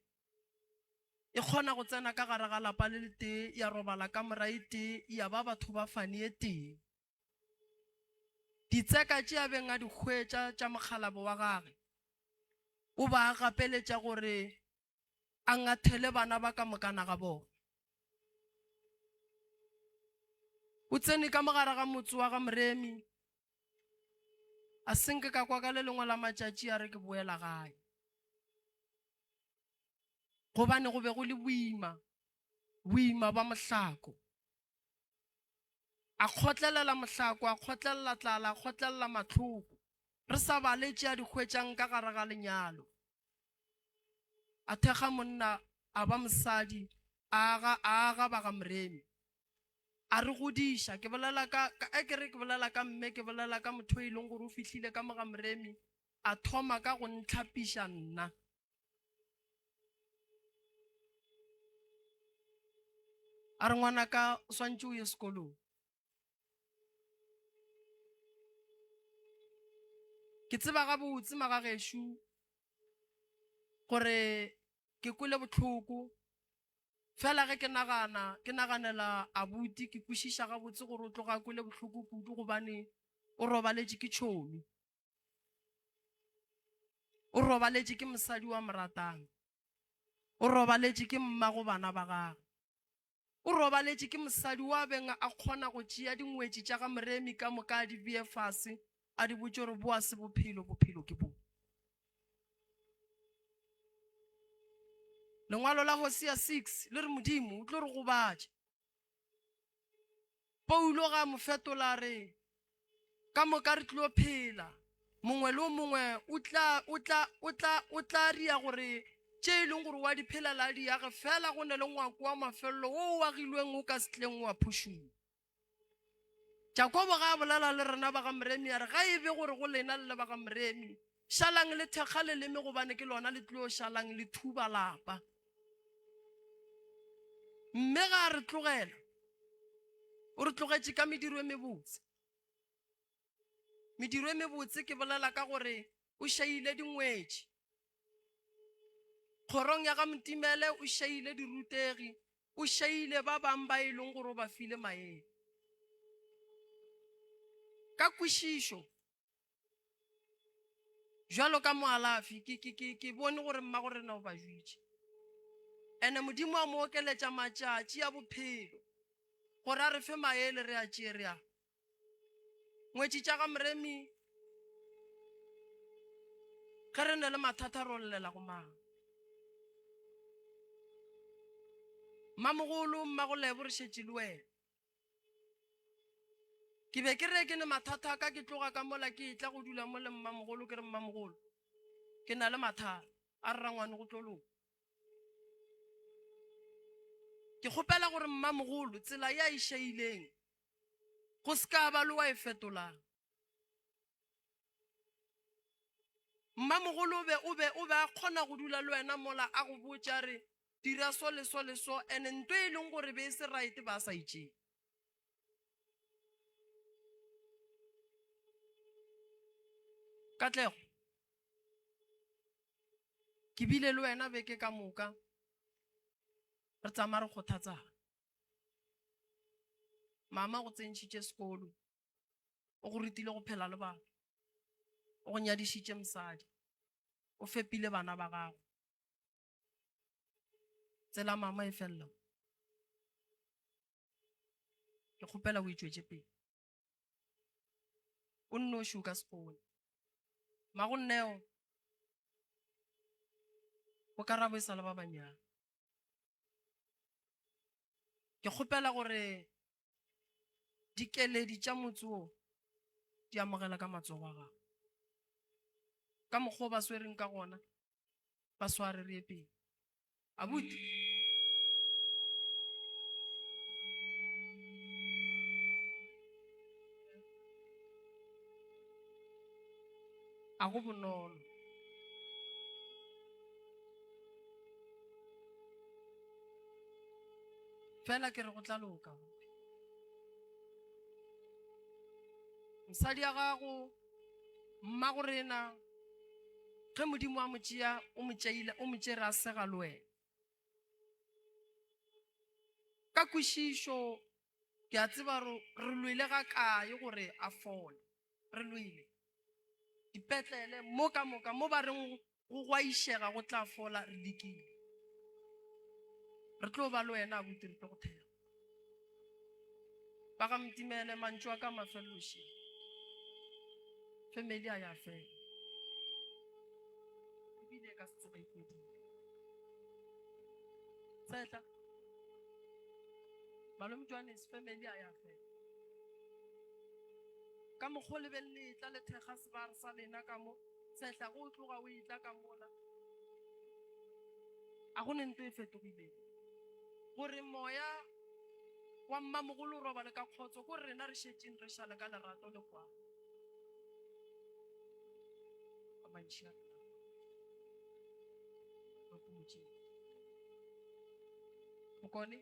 e kgona go tsena ka gare ga lapa le letee ya robala kamora e tee ya ba batho ba fane e tee. Ditseka tše a beng a di hwetša tša mokgalabo wa gage o ba a gapeletša gore a ngathele bana ba ka mokana ga bona. O tsene ka mogare ga motse wa ga Moremi, a senke ka kwa ka le lengwe la matšatši a re ke boela gae. Gobane go be go le boima, boima ba mohlako. A kgotlelela mohlako, a kgotlelela tlala, a kgotlelela mahloko, re sa bale tše a di hwetšang ka gare ga lenyalo. A thekga monna, a ba mosadi, a aga, a aga ba ga Moremi. A re godiša. Ke bolela ka, ka, e ke re ke bolela ka mme, ke bolela ka motho e leng gore o fihlile ka mo ga Moremi, a thoma ka go ntlhapiša nna. A re ngwanaka o swantše o ye sekolong. Ke tseba gabotse magagešo gore ke kwele bohloko fela ge ke nagana ke naganela abuti ke kwešiša gabotse gore o tloga a kwele bohloko kudu gobane o robaletše ke tšhomi. O robaletše ke mosadi wa mo ratang. O robaletše ke mmago bana ba gagwe. O robaletše ke mosadi wa beng a kgona go tšea dingwetši tša ga Moremi ka moka a di bee fase a di botše gore boa se bophelo, bophelo ke bo. Lengwalo la Hosea 6 le re Modimo o tlo re gobatša. Paulo ga a mo fetola a re, Ka moka re tlilo phela, mongwe le o mongwe o tla, o tla, o tla, o tla ria gore tše e leng gore o a di phelela a di age, fela go ne le ngwako wa mafelelo wo o agilweng o ka se tleng wa phušulwa. Jakobo ga a bolela le rena ba ga Moremi a re, Ga e be gore go lena le le ba ga Moremi, šalang le thekga leleme gobane ke lona le tlilo šalang le thuba lapa. Mme ga a re tlogela, o re tlogetše ka mediro e mebotse. Mediro e mebotse ke bolela ka gore o šaile dingwetši. Kgorong ya ga Motimele o šaile dirutegi, o šaile ba bang ba e leng gore o ba file maemo. Ka kwešišo, bjalo ka moalafi, ke, ke, ke, ke bone gore mmagorena o ba jwitše. Ene Modimo a mo okeletša matšatši a bophelo gore a re fe maele re a tšee re a Ngwetši tša ga Moremi, ge re ne le mathata ro llela go mang? Mmamogolo, Mmagolebo re šetše le wena. Ke be ke re ke ne mathata a ka ke tloga ka mola ke etla go dula mo le mmamogolo ke re mmamogolo ke na le mathata a re rangwane go tlo loka. Ke kgopela gore mmamogolo tsela ye a e šaileng go se ka ba le wa e fetolang. Mmamogolo o be o be o be a kgona go dula le wena mola a go botša re dira so le so le so ene nto e leng gore be e se right ba sa itšee. Katlego, ke bile le wena beke ka moka re tsamaya re kgothatsana. Mama go tsentšhitše sekolo, o go rutile go phela le batho, o go nyadišitše mosadi, o fepile bana ba gago. Tsela mama e felela. Ke kgopela o itšwetše pele. O nnoši o ka se kgone. Magonneo, bo karabo e sa le ba banyane. Ke kgopela gore dikeledi tša motse wo di amogela ka matsogo a gago. Ka mokgwa o ba swereng ka gona, ba sware re ye pele. Abuti. A go bonolo. Fela ke re go tla loka. Mosadi ya gago, mmago rena, ge Modimo a mo tšea, o mo tšeile, o mo tšere a sega le wena. Ka kwešišo, ke a tseba re, re lwele ga kae gore a fole. Re lwele. Dipetlele, mo ka moka, mo ba reng go gwaišega go tla fola, re lekile. Re tlo ba le wena, abuti, re tlo go thekga. Ba ga Mtimele, mantšu a ka mafelelo še. Family a ya fela. Ebile e ka se tsoge e fedile. Tshehla. Malome Johannes, family a ya fela. Ka mokgwa o le beng le etla le thekga sebare sa lena ka mo, Tshehla, ge o tloga o etla ka mola, a go ne nto e fetogileng. Gore moya wa mmamogolo o robale ka kgotso, ko rena re šetšeng re šale ka lerato le kwano. A mantši a rena re pumotšeng. Mokone,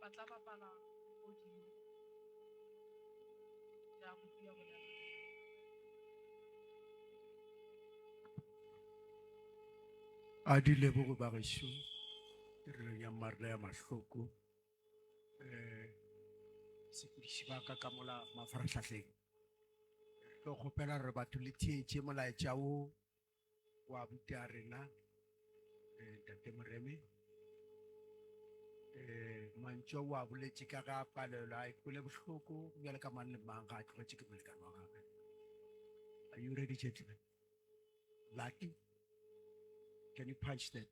ba tla bapala audio ya bupi ya bolela. A di lebogo ba gešo tirelong ya mmarena ya mahloko um sepediši ba ka ka mola mafarahlahleng re tlo kgopela gore batho le theetše molaetša wo wa abuti a rena um ntate Moremi um mantšu o a boletše ka ga palelwa a ikwele bohloko bjale ka mang le mang ga a tlogetše ke molekane wa gagwe. Are you ready gentlemen? Lucky, can you punch that?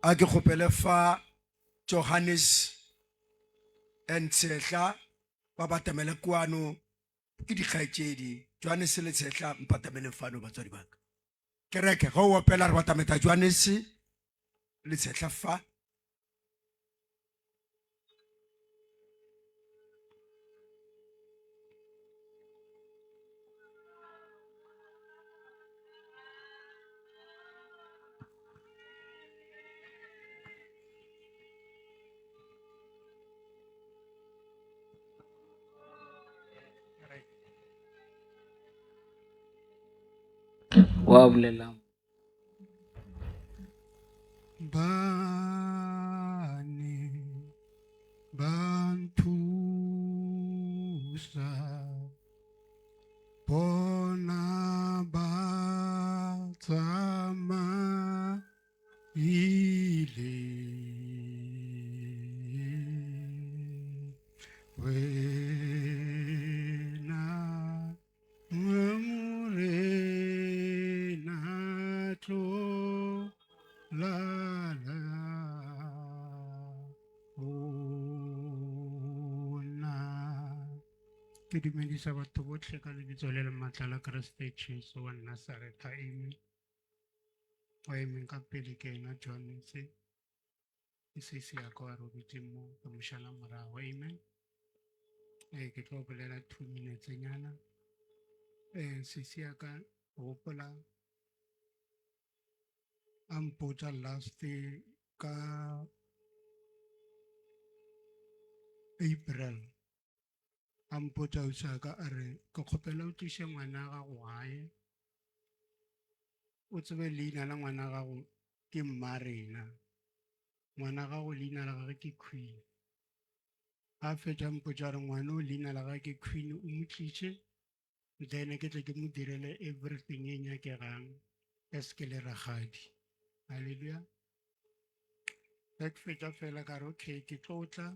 A ke kgopele fa Johannes and Tshehla ba batamele kwano ke dikgaetšedi Johannes le Tshehla mpatameleng fano batswadi ba ka. Kereke ge o opela re batameta Johannes le Tshehla fa. Wa bolelang. Ba ne ba nthusa bona ba tsamaile wena Morena tlo lala ona. Ke dumedisa batho botlhe ka lebitso le le maatla la Keresete Jesu wa Nasaretha. Amen. O emeng ka pele ke ena Johanese. Ke sesi ya ka wa robetseng mo ke mo šala morago. Amen. Ee, ke tlo bolela 2 minutes nyana. Eh, sesi ya ka gopola a mpotsa last ka April a mpotsa ausi wa ka a re ke kgopela o tliše ngwana gago gae o tsebe leina la ngwana gago ke mmarena ngwana gago leina la gagwe ke Queen a fetša mpotša gore ngwana o leina la gagwe ke Queen o mo tliše then ke tle ke mo direle everything e nyakegang as ke le rakgadi halleluja ge ke fetša fela ka re okay ke tlo tla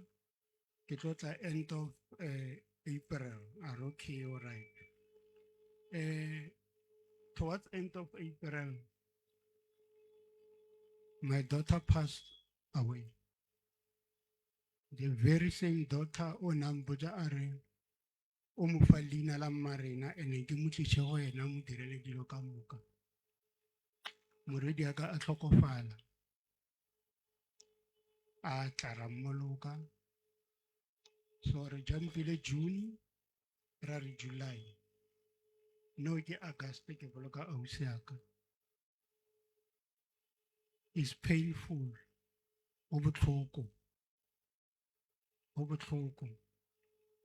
ke tlo tla end of uh, april a re okay all right uh, towards end of april my daughter passed away the very same daughter o nang botsa a re o mo fa leina la mmarena ene ke mo tliše go yena mo direle dilo ka moka morwedi a ka a tlhokofala a tla ra mmoloka so re jumpile june ra re july no ke august ke boloka ausi aka is painful go botlhoko go botlhoko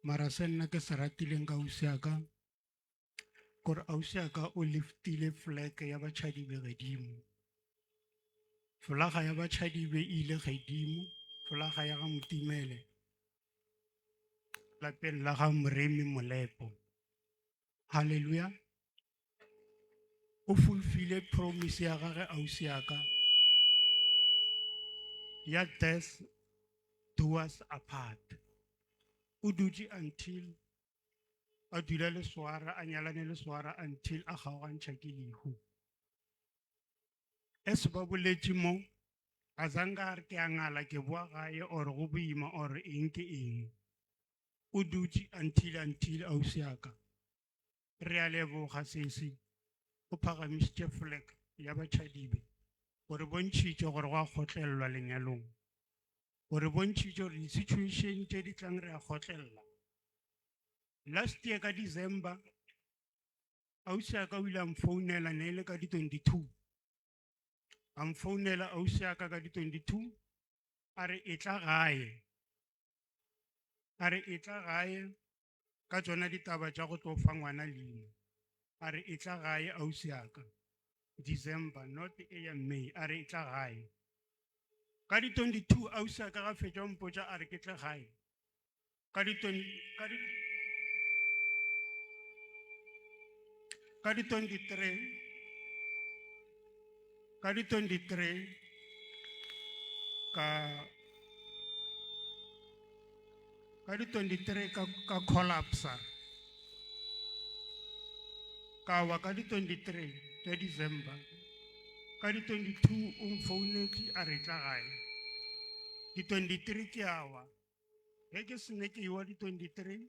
mara se nna ke se ratileng ka ausi aka kore ausi aka o liftile flag ya batšhadibe gedimo folaga ya batšhadibe e ile gedimo folaga ya ga motimele lapeng la ga moremi molepo halleluja o fulfile promise ya gage ausi ya ka ya death do us apart o dutše until a dula le swara a nyalane le swara until a kgaogantšha ke lehu as ba boletše mo a zanka a re ke a ngala ke boa gae or go boima or eng ke eng o dutše until until ausi ya ka Re a leboga sesi, o phagamišitše flag ya batšhadibe. O re bontšhitše gore go a kgotlelelwa lenyalong. O re bontšhitše gore di-situation tše di tlang re a kgotlelela. Last year ka December, ausi ya ka o ile a mfounela ne e le ka di-22. A mfounela ausi ya ka ka di-22, a re etla gae. A re etla gae ka tšona ditaba tša go tlo fa ngwana leina. A re etla gae ausi ya ka. December, not e ya May, a re etla gae. Ka di 22 ausi ya ka ga fetša mpotša a re ke tle gae. Ka di 20 ka di ka di 23 ka di 23 ka Ka di 23 ka, ka collapsa. Ka wa ka di 23 tša December. Ka di 22 o mfounetše a re tla gae. Di 23 ke a wa. Ge ke sene ke ewa di 23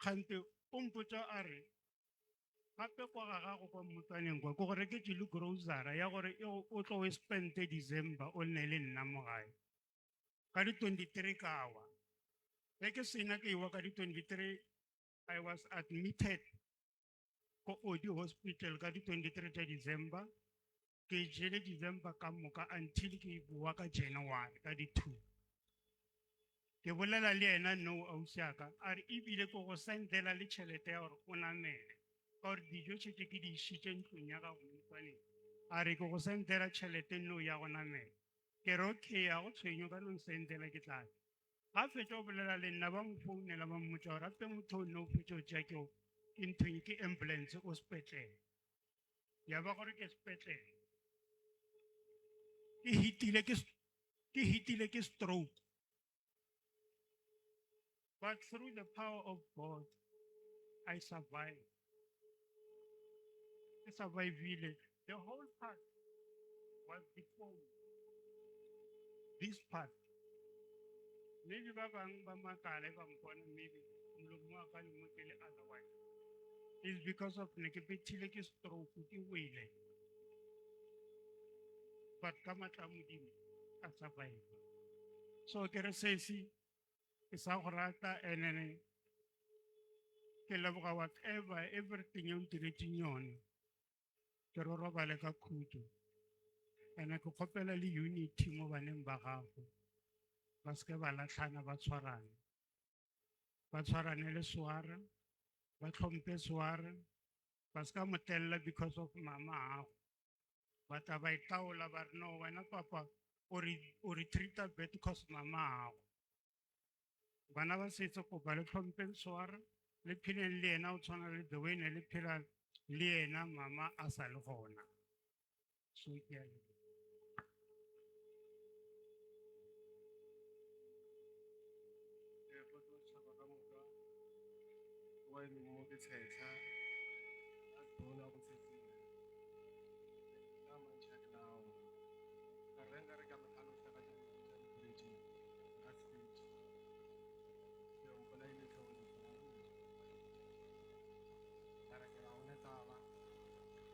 kgante o mpotša a re gape kwa ga gago kwa mmotswaneng kwa ke go reketše le grocery ya gore e o tlo o spende December o nne le nna mo gae. Ka di 23 ka wa. Ge ke sena ke ewa ka di 23 I was admitted ko Odi Hospital ka di 23 tša December. Ke jele December ka moka until ke boa ka January ka di 2. Ke bolela le yena no ausi ya ka a re ebile ke go sendela le tšhelete ya gore o namele ka gore dijo tšhete ke di išitše ntlong ya gago motsaneng. A re ke go sendela tšhelete no ya go namela. Ke re okay a go tshwenye o ka no nsendela ke tla tla. Ga fetša go bolela le nna ba mo founela ba mmotša gore ape motho o nne o fetša o tšea ke ke nthong ke ambulance o sepetlele. Ya ba gore ke sepetlele. Ke hitile ke ke hitile ke stroke. But through the power of God, I survived. Ke survivile. The whole part was deformed. This part. Maybe ba bang ba makala ba mpona maybe molomo wa ka le mo ke le otherwise. It's because of ne ke bethile ke stroke ke wele. But ka matla a Modimo ka survive. So ke re sesi ke sa go rata and then ke leboga whatever everything e o ntiretseng yone. Ke re o robale ka khutšo. And ke kgopela le unity mo baneng ba gago. Ba seke ba latlhana ba tshwarane. Ba tshwarane le swara, ba tlhompe swara, ba seka mo tella because of mama ago. Ba tla ba itaola ba re no wena papa o re o re treata bad because mama ago. Bana ba setso kopa le tlhompeng swara, le pheleng le yena o tshwana le the way ne le phela le yena mama a sa le gona. So ke a leboga. Ee, kgotso setšhaba ka moka wa emeng mo ke tshetlha a bona go tshetseng ka mantšha ke nao ka re nka re ka motlhalosa ka tša ditiretseng ka se fetše ke mpolaile tlhogo mara ke ra one taba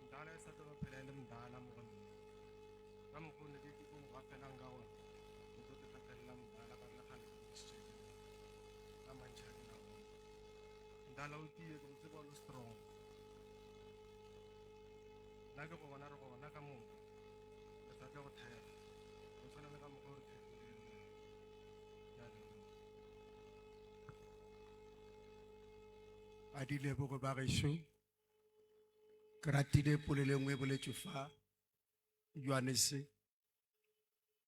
mdala e sa tlo phela e le mdala mo go nna ka mokgwa o ne ke ke mo gapelang ka gona ke tlo ke gapelela mdala ka re le kgale ke botšitše ke ka mantšha ke na gona mdala o tie ke go tseba o le strong nna ke go bona re gona ka moka re sa tle go thega go tshwana le ka mokgwa o re thegileng ke a leboga. A di leboge ba gešo. Ke ratile polelo e nngwe e boletšwe fa Johannes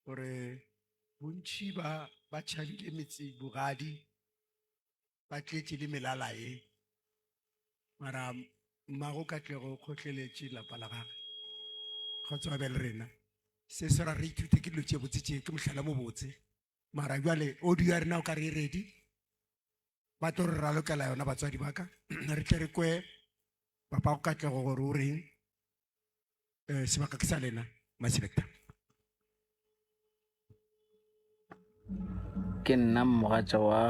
gore bontši ba ba tšhabile metse bogadi ba tletše le melala ye mara mmago Katlego o kgotleletše lapa la gagwe kgotsa wa be le rena se se ra re ithute ke dilo tše botse tše ke mohlala mo botse mara bjale audio ya rena o ka re e ready ba tlo re ralokela yona batswadi ba ka re tle re kwe papa go Katlego gore o reng um sebaka ke sa lena maselector Ke nna mogatša wa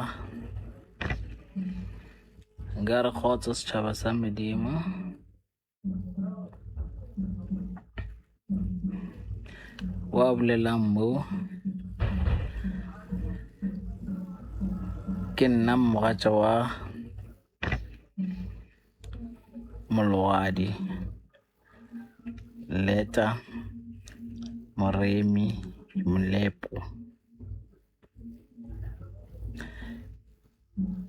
nkare kgotso setšhaba sa Modimo. Wa bolelang mo ke nna mogatša wa Molwadi Leta Moremi Molepo.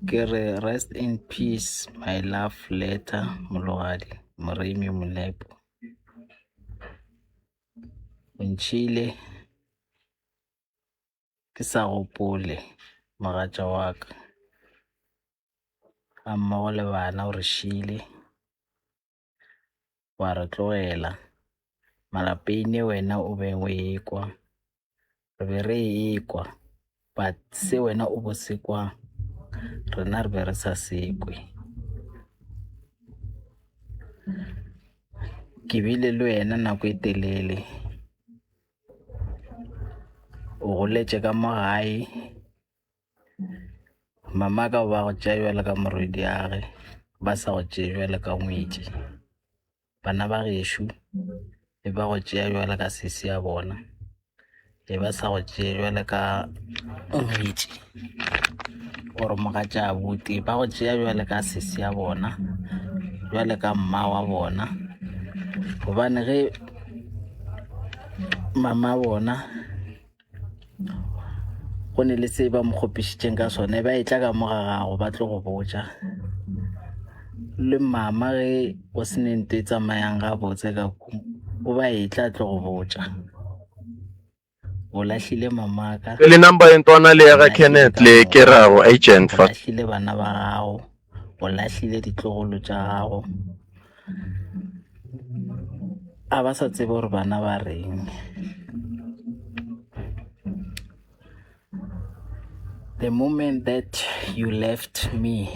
Ke re rest in peace my love Leta Molwadi Moremi Molepo. O ntšhile ke sa gopole mogatša wa ka ga mmogo le bana o re šile wa re tlogela malapeng e wena o be o ekwa re be re ekwa but se wena o bo se kwa rena re be re sa se kwe. Ke bile le wena nako e telele. O goletše ka mo gae. Mama ka ba go tšea bjalo ka morwediage, ba sa go tšee bjalo ka ngwetši. Bana ba gešo e ba go tšea bjalo ka sesi ya bona, e ba sa go tšee bjalo ka ngwetši or mogatša abuti, ba go tšea bjalo ka sesi ya bona, bjalo ka mma wa bona. Gobane ge mama bona go ne le se ba mo kgopišitšeng ka sone ba etla ka mo ga gago ba tlo go botša le mama ge go se ne nto e tsamayang gabotse ka ko o ba etla tlo go botša o lahlile mamaka Le number e ntwana le ya ga Kenneth le ke rago agent o fa. lahlile bana ba gago o lahlile ditlogolo tša gago a ba sa tsebe gore bana ba reng The moment that you left me,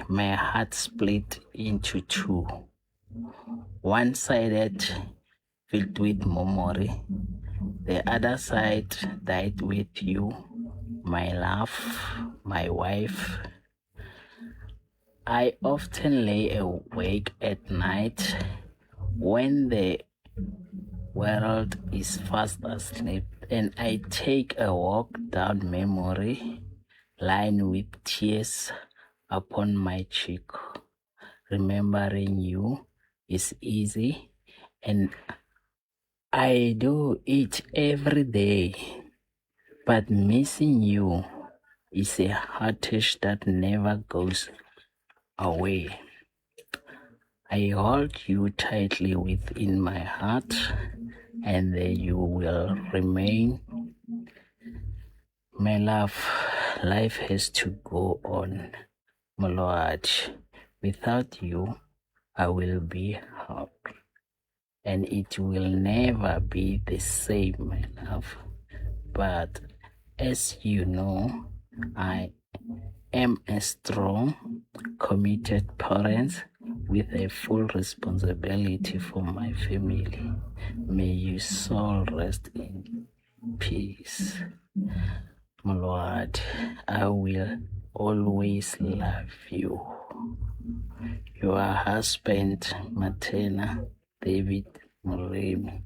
my heart split into two. One sided filled with memory, the other side died with you, my love, my wife. I often lay awake at night when the world is fast asleep and I take a walk down memory lane with tears upon my cheek. Remembering you is easy and I do it every day. But missing you is a heartache that never goes away. I hold you tightly within my heart, and there you will remain. My love, life has to go on, Moloaj. Without you, I will be hurt, and it will never be the same, my love. But as you know, I am a strong, committed parent with a full responsibility for my family. May your soul rest in peace. Lord, I will always love you. Your husband, Matena David Moremi.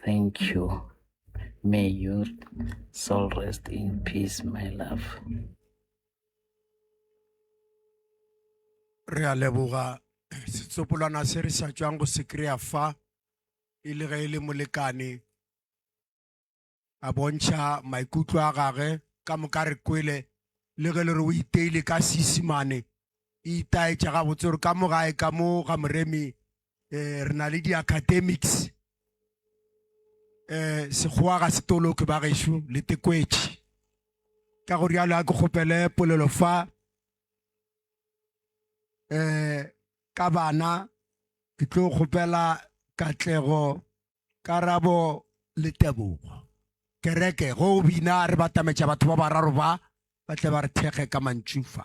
Thank you. May your soul rest in peace, my love. Re a leboga setsopolwana se re sa tšwang go se kry-a fa e le ge e le molekane a bontšha maikutlo a gage ka moka re kwele le ge le re o iteile ka Seisemane e itaetša gabotse gore ka mo gae ka mo ga Moremi um re na le di-academics um Sekgowa ga se toloke ba gešo le tekwetše ka go rialo a ke kgopele polelo fa um ka bana ke tlo kgopela Katlego Karabo le Tebogo. Kereke, go o bina re batametša batho ba bararo ba, ba tle ba re thekge ka mantšu fa.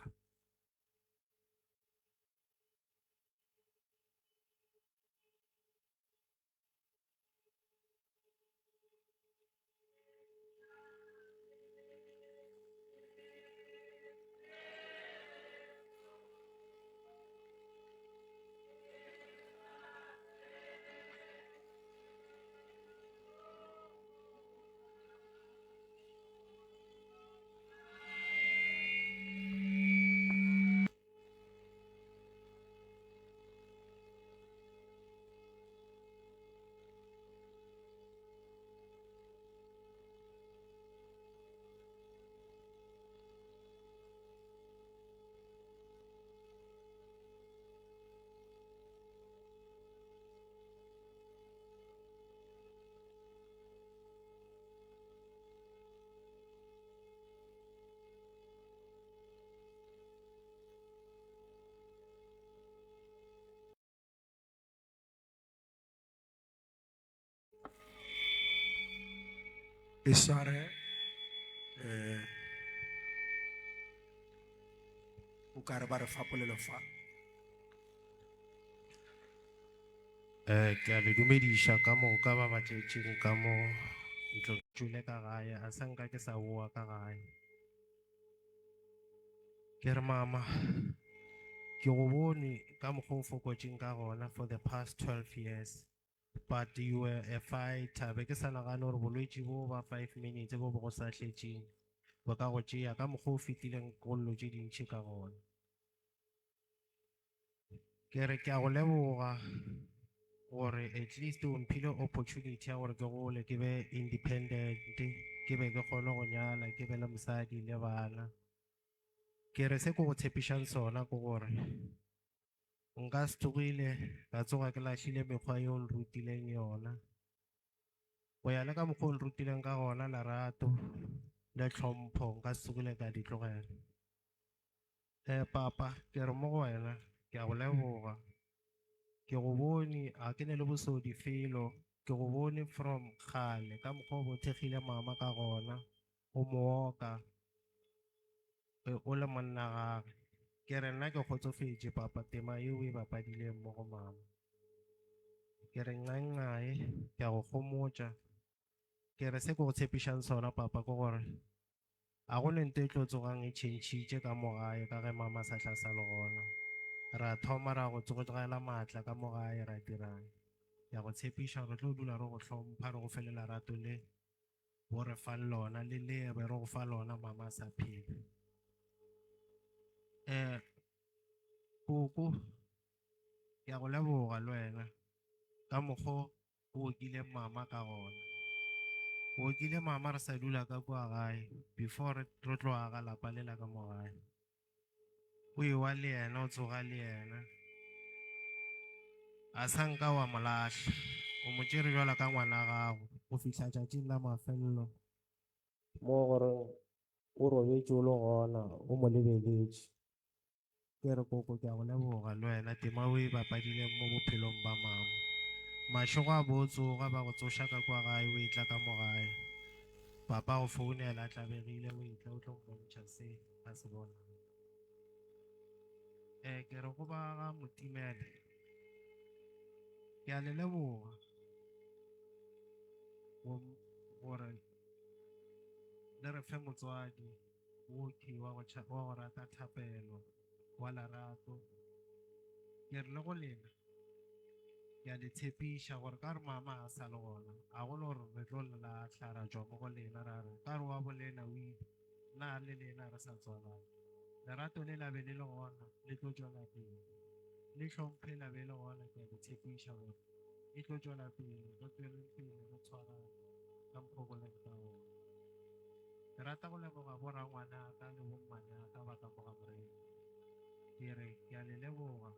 E sware um o ka re ba re fa polelo fa. Eh, ke a le dumediša ka moka ba ba tletšeng ka mo ntlo tšwele ka gae a sa nka ke sa boa ka gae ke re mama ke go bone ka mokgwa o fokotšeng ka gona for the past 12 years but you were a fighter be ke sa nagane gore bolwetši bo ba 5 minutes bo bo go sa hletšeng bo ka go tšea ka mokgwa o fetileng go llo tše dintšhi ka gona Ke re ke a go leboga gore at least o mphile opportunity ya gore ke gole ke be independent, ke be ke kgone go nyala, ke be le mosadi le bana. Ke re se ke go tshepišang sona ke gore nka se tsogile ka tsoga ke lahlile mekgwa ye o nrutileng yona. Go ya le ka mokgwa o nrutileng ka gona lerato le tlhompho nka se tsogile ka di tlogela. Eh, papa, ke re mo go wena, ke a go leboga. Ke go bone, ga ke ne le bosodi felo, ke go bone from kgale ka mokgwa o bo thekgile mama ka gona, o mo oka, e, o le monna gage. Ke re nna ke kgotsofetše papa tema ye o e bapadileng mo go mama. Ke re ncaencae, ke a go gomotša. Ke re se ke go tshepišang sona papa ke gore A go ne nto e tlo tsogang e tšhentšhitše ka mo gae ka ge mama a sa tla sa le gona. Ra thoma ra go tsogela maatla ka mo gae ra dirang. Ke a go tshepiša gore re tlo dula re go hlompha re go fe le lerato le bo re fang lona le le be re go fa lona mama a sa phela. Eh, koko, ke a go leboga le wena ka mokgo o okile mama ka gona. O okile mama re sa dula ka kua gae before re re tlo aga lapa lela ka mo gae. O ewa le yena o tsoga le yena. A sa nka wa mo lahla. O mo tšere bjalo ka ngwana gago go fihla tšatšing la mafelelo mo gore o robetše o le gona o mo lebeletše. Ke re koko ke a go leboga le wena tema o e bapadileng mo bophelong ba mama. Mašego a bo tsoga ba go tsoša ka kwa gae o etla ka mo gae. Papa go founela a tlabegile o etla o tlo mpontšha se a se bonang. Eh ke re go ba ga Motimele ke a le leboga gore le re fe motswadi Mooki wa go, wa go rata thapelo, wa lerato. Ke re le go lena, ke a le tshepiša gore ka re mama a sa le gona, a go no gore re tlo le lahla ra tšwa mo go lena ra re ka re wa bolena o ile, nna le lena re sa tswalana. Lerato le la be le le gona, le tlo tšwela pele. Le hlomphe la be le gona, ke a le tshepiša gore e tlo tšwela pele, re tšweleng pele re tshwarane ka mokgwa o go leng ka gona. Ke rata go leboga borangwanaka le bommanaka ba ka mo ga Morena. Ke re ke a le leboga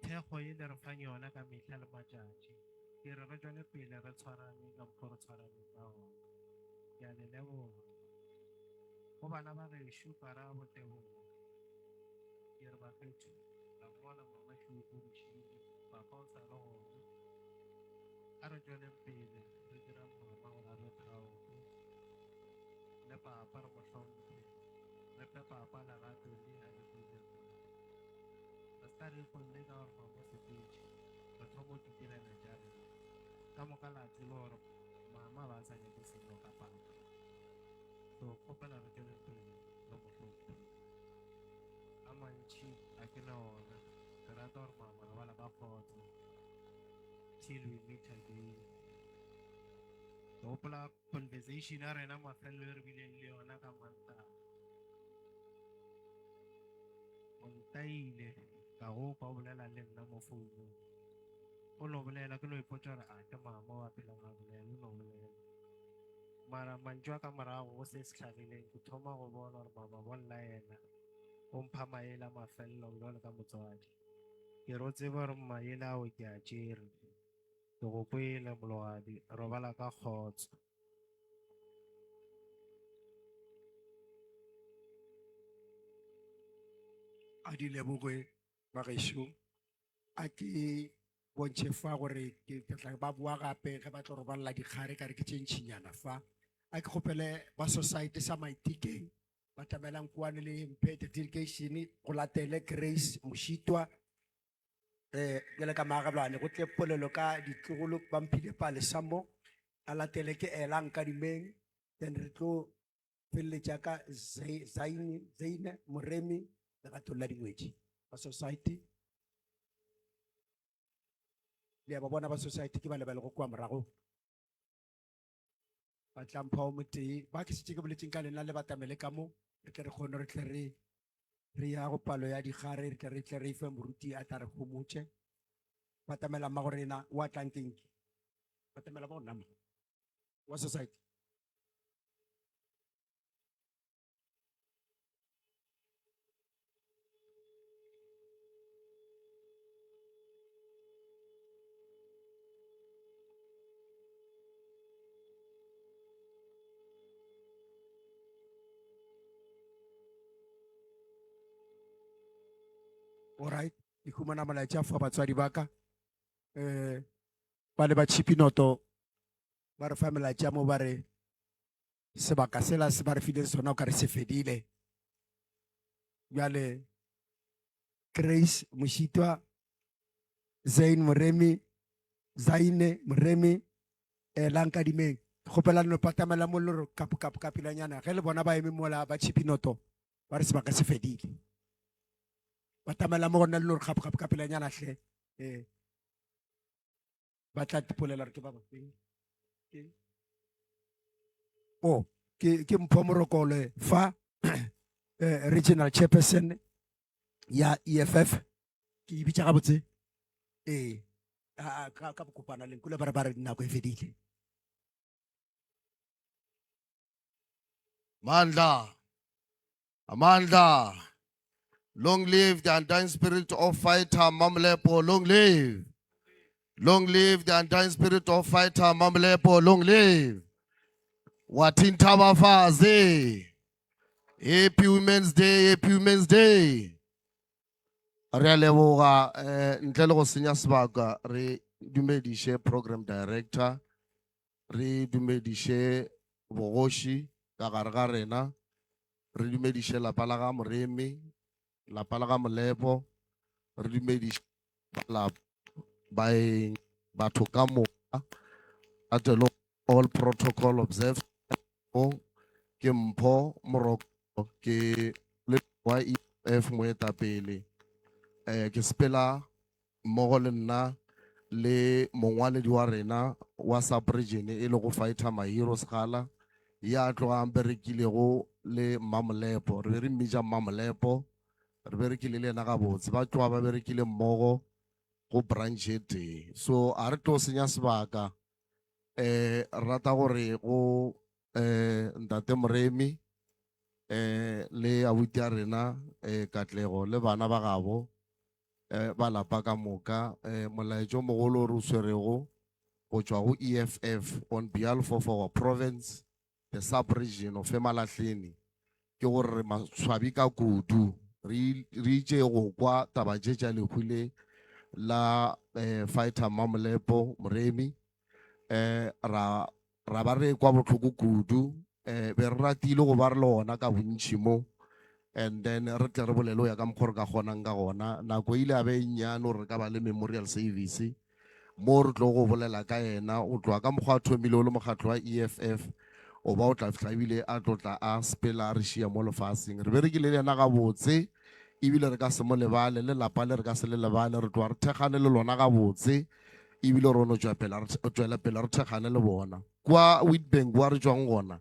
thekgo ye le re fang yona ka mehla le matšatši. Ke re re tšwele pele re tshwarane ka mokgwa re tshwaraneng ka gona. Ke a le leboga. Go bana ba gešo karabo tebogo. Ke re bakgetho la mmona mama šo o bošile, papa o sa le gona. A re tšweleng pele re dira mama gore a be proud le papa re mo hlomphe re fe papa lerato le a le fileng mama. Re se ka re ipolle ka gore mama o sepetše re thoma go itirela tša rena. Ka moka la tseba gore mama ba sa nyake selo ka papa. So kgopela re tšweleng pele re mo hlomphe. A mantši a ke na ona ke rata gore mama robala ka kgotso. Till we meet again. Ke gopola conversation ya rena mafelelo e re bileng le yona ka Mantaga. O ntaile ka go kwa o bolela le nna mo founung. O no bolela ke no ipotša gore a ke mama wa phelang a bolela o no bolela. Mara mantšu a ka morago go se se hlagileng ke thoma go bona gore mama bolla yena o mpha maele a mafelelo bjalo ka motswadi. Ke re o tsebe gore maele ao ke a tšere. Ke go kwele Mologadi, robala ka kgotso. A di leboge bagešo. A ke bontšhe fa gore ke tla ba boa gape ge ba tlo robalela dikgare ka re ke tše ntšhinyana fa. A ke kgopele ba society sa Maitekeng Batamelang Kuane le mphe dedication go latele Grace Mošitwa. Eh bjale ka maagabjane go tle polelo ka ditlogolo ba mphile palesa mo a latele ke Ela Nkadimeng then re tlo feleletša ka Zaine Zaine Moremi legatong la dingwetši ba society le a ba bona ba society ke ba le ba lego kua morago ba tla mpha o motee ba ke šetše ke boletseng ka lena le batamele ka mo re tle re kgone re tle re re ya go palo ya digare re tle re tle re fe moruti a tla re homotše batamela mmago rena wa tlang keng batamela ba go nama wa society Alright, ke humana molaetša fa batswadi ba ka eh ba le ba tšhipinoto ba re fa melaetša mo ba re sebaka sela se ba re fileng sona o ka re se fedile bjale Grace Mošitwa Zain Moremi Zaine Moremi eh, Lankadimeng kgopela no patamela mollo kapo kapo ka pelanyana ge le bona ba eme mola ba tšhipinoto ba re sebaka se fedile batamela mo gona le no re gapo gapo ka pelanyana hle eh ba tla tipolela gore ke ba bafeng o ke ke mpho morokole fa eh, regional chairperson ya EFF ke e bitša gabotse ee ka ka bokopana leng kule ba re ba re nako e fedile Mandla. Amandla. Long live the undying spirit of fighter Mamlepo. Long live. Long live the undying spirit of fighter Mamlepo. Long live. Wathinta abafazi. Happy Women's Day. Happy Women's Day. Re a leboga eh ntle le go senya sebaka re dumediše program director re dumediše bogoši ka gare ga rena re dumediše lapa la ga Moremi lapa la ga Molepo re dumediše lapa baeng batho ka moka latelo all protocol observed ke mpho moroko ke le wa EF moetapele eh ke sepela mmogo le nna le mongwaledi wa rena wa sub-region e lego Fighter Mahiro Segala ya tlogang berekilego le Mmamolepo re be re mmitša Mmamolepo re berekile le yena gabotse ba tloga ba berekile mmogo go branch e tee so a re tlo senya sebaka eh re rata gore go eh ntate Moremi eh le abuti ya rena eh Katlego le bana ba gabo eh ba lapa ka moka eh molaetšo mogolo o re o swerego go tšwa go EFF on behalf of our province the sub region of Emalahleni ke gore re maswabi ka kudu re itše go kwa taba tše tša lehu le la eh, fighter Mamolepo Moremi eh ra ra ba re kwa bohloko kudu eh be re ratile go ba re le gona ka bontši mo and then re tle re bolele go ya ka mokgwa re ka kgonang ka gona nako ile a be e nnyane gore re ka ba le memorial service mo re tlo go bolela ka yena o tloga ka mokgwa a thomile o le mokgatlo wa EFF o ba o tla fihla ebile a tlo tla a sepela a re šia mo lefaseng re berekile le yena gabotse ebile re ka se mo lebale le lapa le re ka se le lebale re tloga re thekgane le lona gabotse ebile re no tšwela pele re thekgane le bona kwa Witbank kwa re tšwang gona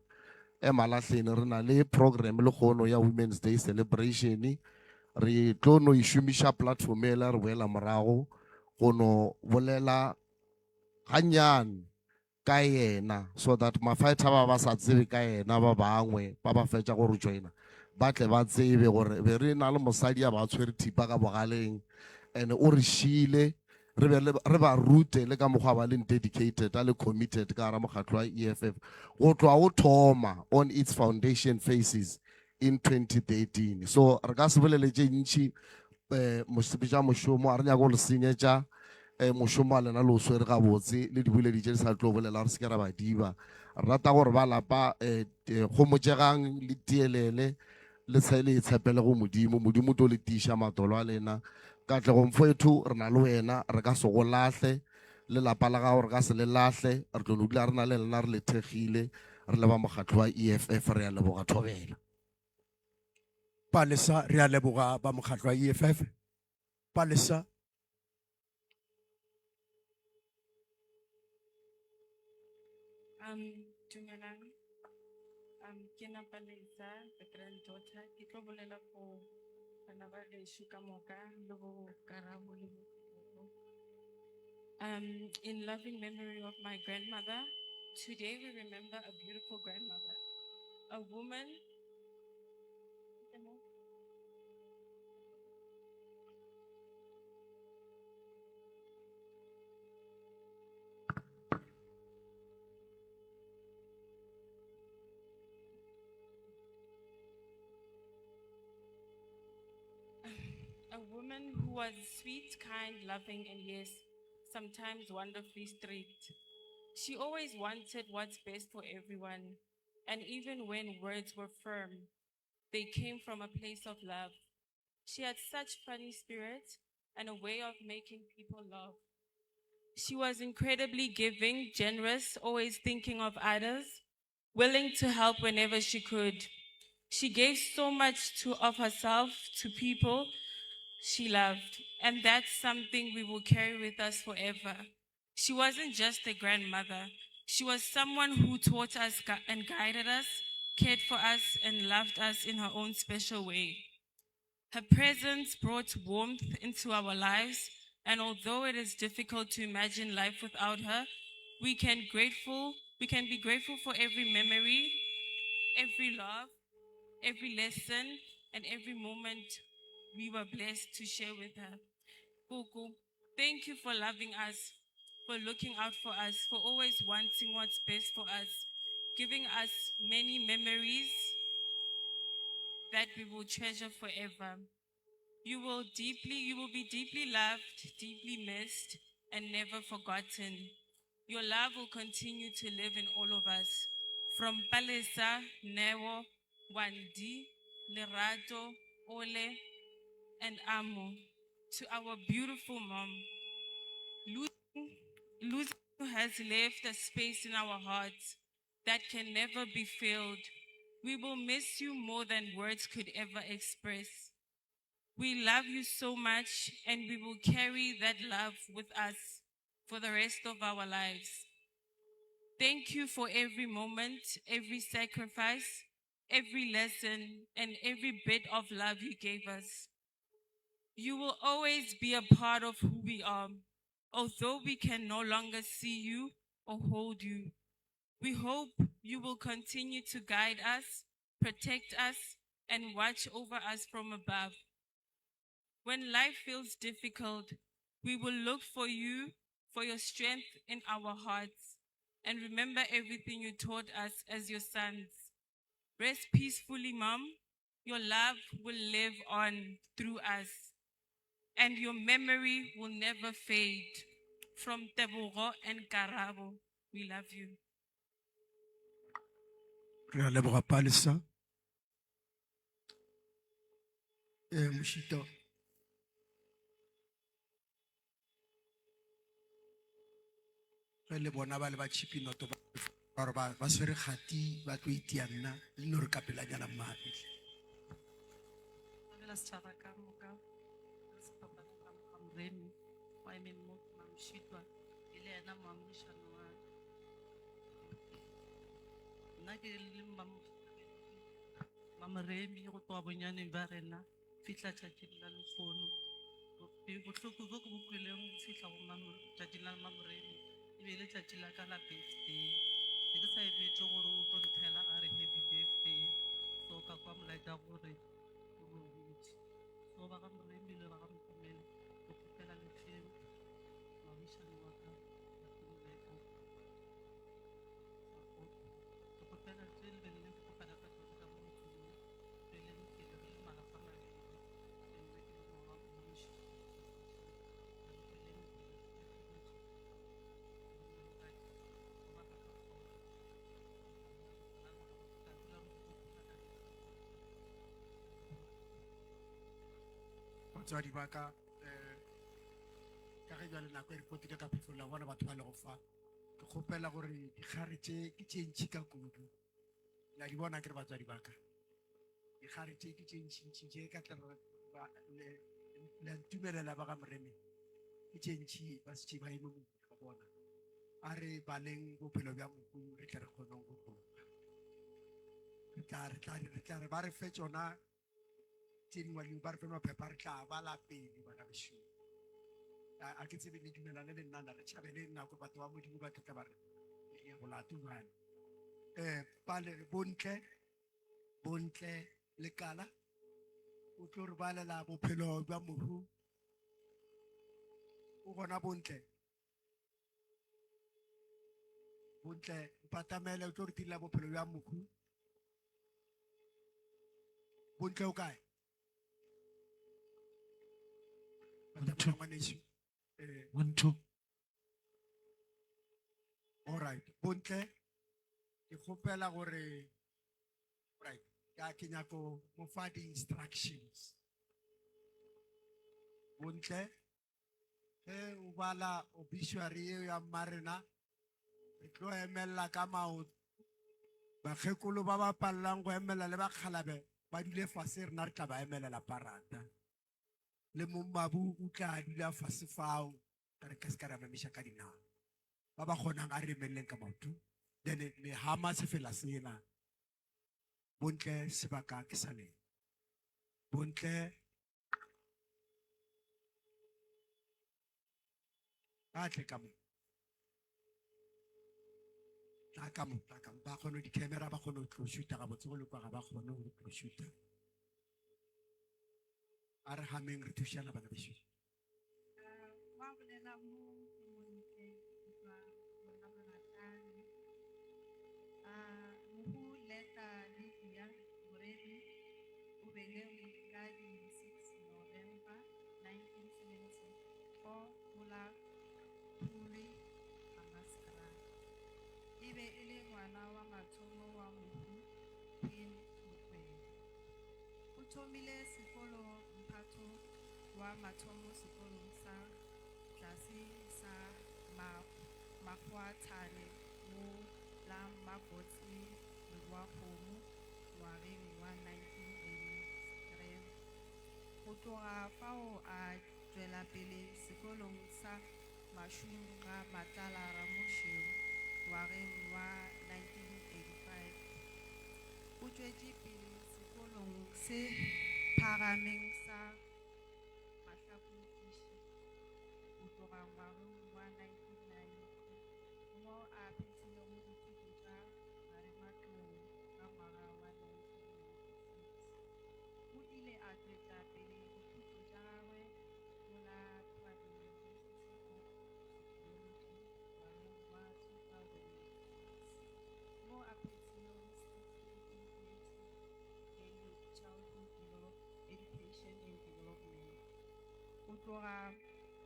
emalahleni re na le program le kgono ya Women's Day celebration re tlo no e šomiša platform ela re boela morago go no bolela gannyane ka yena so that mafighter ba ba sa tsebe ka yena ba bangwe ba ba fetša go re joina ba tle ba tsebe gore be re na le mosadi a ba tshwere thipa ka bogaleng and o re šile re be re ba rute le ka mokgwa ba leng dedicated a le committed ka gara mokgatlo wa EFF go tloga o thoma on its foundation phases in 2013 so re ka se bolele tše ntši um mosepetša mošomo a re nyako le senyetša um mošomo wa lena le o swere gabotse le diboledi tše di sa tlo bolela re se ke ra ba diba re rata gore ba lapa um kgomotšegang le tielele. Le tshe le tshepele go Modimo, Modimo o tlo le tiiša matolo a lena. Katlego mfowethu, re na le wena, re ka se go lahle, le lapa la gago re ka se le lahle, re tlo no dula re na le lena re le thekgile, re le ba mokgatlo wa EFF, re a leboga thobela. Palesa, re a leboga ba mokgatlo wa EFF. Palesa. Um, dumelang. Um, ke nna Palesa, the granddaughter. Ke tlo bolela for bana ba gešo ka moka le bo Karabo le bo Kgogo. In loving memory of my grandmother, today we remember a beautiful grandmother, a woman. A woman who was sweet, kind, loving, and yes, sometimes wonderfully strict. She always wanted what's best for everyone, and even when words were firm, they came from a place of love. She had such funny spirit and a way of making people laugh. She was incredibly giving, generous, always thinking of others, willing to help whenever she could. She gave so much to, of herself to people she loved, and that's something we will carry with us forever. She wasn't just a grandmother. She was someone who taught us and guided us, cared for us, and loved us in her own special way. Her presence brought warmth into our lives, and although it is difficult to imagine life without her, we can grateful we can be grateful for every memory, every love, every lesson, and every moment we were blessed to share with her. Kuku, thank you for loving us, for looking out for us, for always wanting what's best for us, giving us many memories that we will treasure forever. You will deeply, you will be deeply loved, deeply missed, and never forgotten. Your love will continue to live in all of us. From Palesa, Neo, Wandi, Lerato, Ole, and Amo, to our beautiful mom. Losing, losing you has left a space in our hearts that can never be filled. We will miss you more than words could ever express. We love you so much, and we will carry that love with us for the rest of our lives. Thank you for every moment, every sacrifice, every lesson, and every bit of love you gave us. You will always be a part of who we are, although we can no longer see you or hold you. We hope you will continue to guide us, protect us, and watch over us from above. When life feels difficult, we will look for you, for your strength in our hearts, and remember everything you taught us as your sons. Rest peacefully, Mom. Your love will live on through us, and your memory will never fade. From Tebogo and Karabo, we love you. Re a leboga Palesa. Eh Mošito. Ge le bona ba le ba tšhipi noto ba gore ba ba swere kgati ba tlo itia nna le no re ka pelanyana mmape. Dumela setšhaba ka moka le sehlopha sa ga Moremi wa emeng mo ke Mamošitwa e le yena moamogišano wa nna ke le Mamoremi go tloga bonyaneng bja rena fihla tšatšing la lehono. Bohloko bjo ke bo kweleng go fihla go tšatšing la Mamoremi e be e le tšatši la ka la birthday. Ne ke sa emetše gore o tlo nthela a re happy birthday. So ka kwa molaetša gore o robetše. So ba ga Moremi le ba ga Mokomele ke kgopela le feng moagišani wa ka Malepo support. Ke kgopela tše le beng le kopana ka tšona ka mo motseng mo, tšweleng pele re le malapa a mabedi, le nna ke le morwa wa Moši. Re tšweleng pele re phele Batswadi ba ka um ka ge bjale nako e re potile ka phefo la bona batho ba lego fa. Ke kgopela gore dikgare tše ke tše ntši ka kudu. La di bona ke re batswadi ba ka. Dikgare tše ke tše ntšintši tše ka tla le a ntumelela ba ga Moremi. Ke tše ntši ba šetše ba eme mo ga bona. A re baleng bophelo bja mohu re tle re kgoneng go tloga. Re tla re tla re tla re ba re fe tšona tše dingwe le ba re fe maphepha re tla bala pele bana bešo. A ke tsebe le dumelane le nna na re tšhabele nako batho ba Modimo ba tla ba re re molato jwale. Pale bontle bontle lekala o tlo re balela bophelo bja mohu. O gona bontle. Bontle mpatamele o tlo re direla bophelo bja mohu. Bontle o kae? Batamela ngwanešu. 1 2. All right. Bontle ke kgopela gore right ka ke nyako mo fa di-instructions. Bontle ge o bala obituary eo ya mmarena re tlo emella ka maoto. Bakgekolo ba ba pallang go emela le bakgalabe ba dule fase rena re tla ba emelela parata. Le mongmabu o tla dula fase fao ka re ka se ka ra memiša ka dinao. Ba ba kgonang a re emeleleng ka maoto. Then le hama sefela sela. Bontle sebaka ke sa lena. Bontle a tle ka mo. Tla ka mo, tla ka mo. Ba kgone di-camera ba kgone go tlo shoota gabotse go le kwa ga ba kgone go tlo shoota. A re hameng re thušana bana bešo. Wa bolela mo ke montle go tswa gona Maratane. Mohu Leta Lydia Moremi o belegwe ka di 6 November 1974 go la Phulwe Hammanskraal. E be e le ngwana wa mathomo wa mohu Queen Mokwena. O thomile sekolo mphato wa mathomo sekolong sa tlase sa Makgwathane mo la Mmakotsi Lebowakgomo ngwageng wa 1983. Go tloga fao a tšwela pele sekolong sa Mašung ga Matlala Ramošeu ngwageng wa 1985. O tšwetše pele sekolong se phagameng sa Mahlakodiši go tloga ngwageng wa 1990 mo a phethilego dithuto tša marematlou ka ngwaga wa 1996. O ile a tšwetša pele dithuto tša gagwe go la Tshwane University of Technology ngwageng wa 2006 mo a phethilego certificate in Early Childhood Education and Development. Go tloga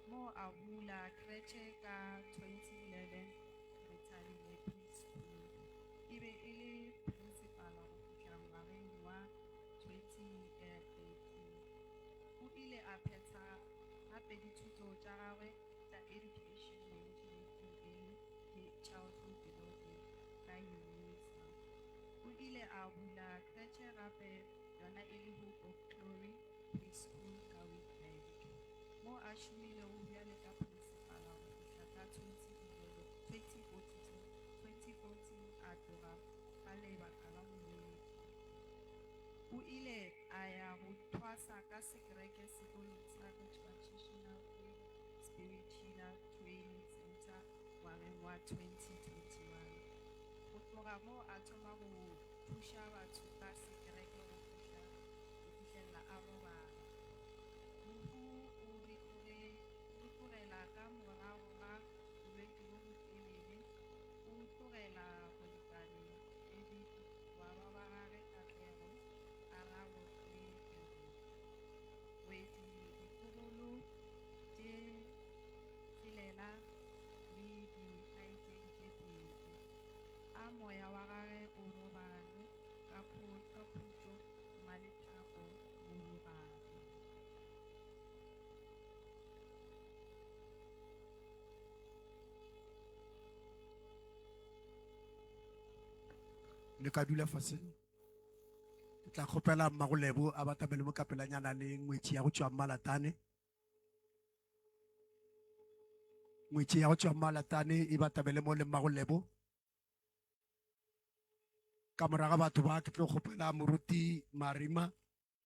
mo a bula creche ka 2011 Re Thabile Preschool. E be e le principal go fihla ngwageng wa 2013. O ile a phetha gape dithuto tša gagwe tša Education Management in Early Childhood Development ka UNISA. O ile a bula creche gape yona e le Hope of Glory Preschool ka Witbank. Mo a šomilego bjale ka principal go fihla ka 2014 a tloga ka lebaka la bolwetši. O ile a ya go thwasa ka sekereke sekolong sa Traditional Faith Spirit Healer Training Center ngwageng wa 2021. Go tloga mo a thoma go thuša batho ka sekereke go fihla go fihlelela a robala. Mohu o re tlogela ka morago ga bolwetši bo botelele, o tlogela molekane David, barwa ba gagwe Katlego, Karabo le Tebogo. Wetši ditlogolo tše tshelela le dikgaetšedi tše pedi. A moya wa gagwe o robale ka khutšo Mmalethabo Mologadi. Le ka dula fase. Ke tla kgopela Mmagolebo a batamele mo kapelanyana le ngwetši ya go tšwa Mmalatane. Ngwetši ya go tšwa Mmalatane e batamele mo le Mmagolebo. Ka moraga batho ba ke tlo kgopela moruti Marima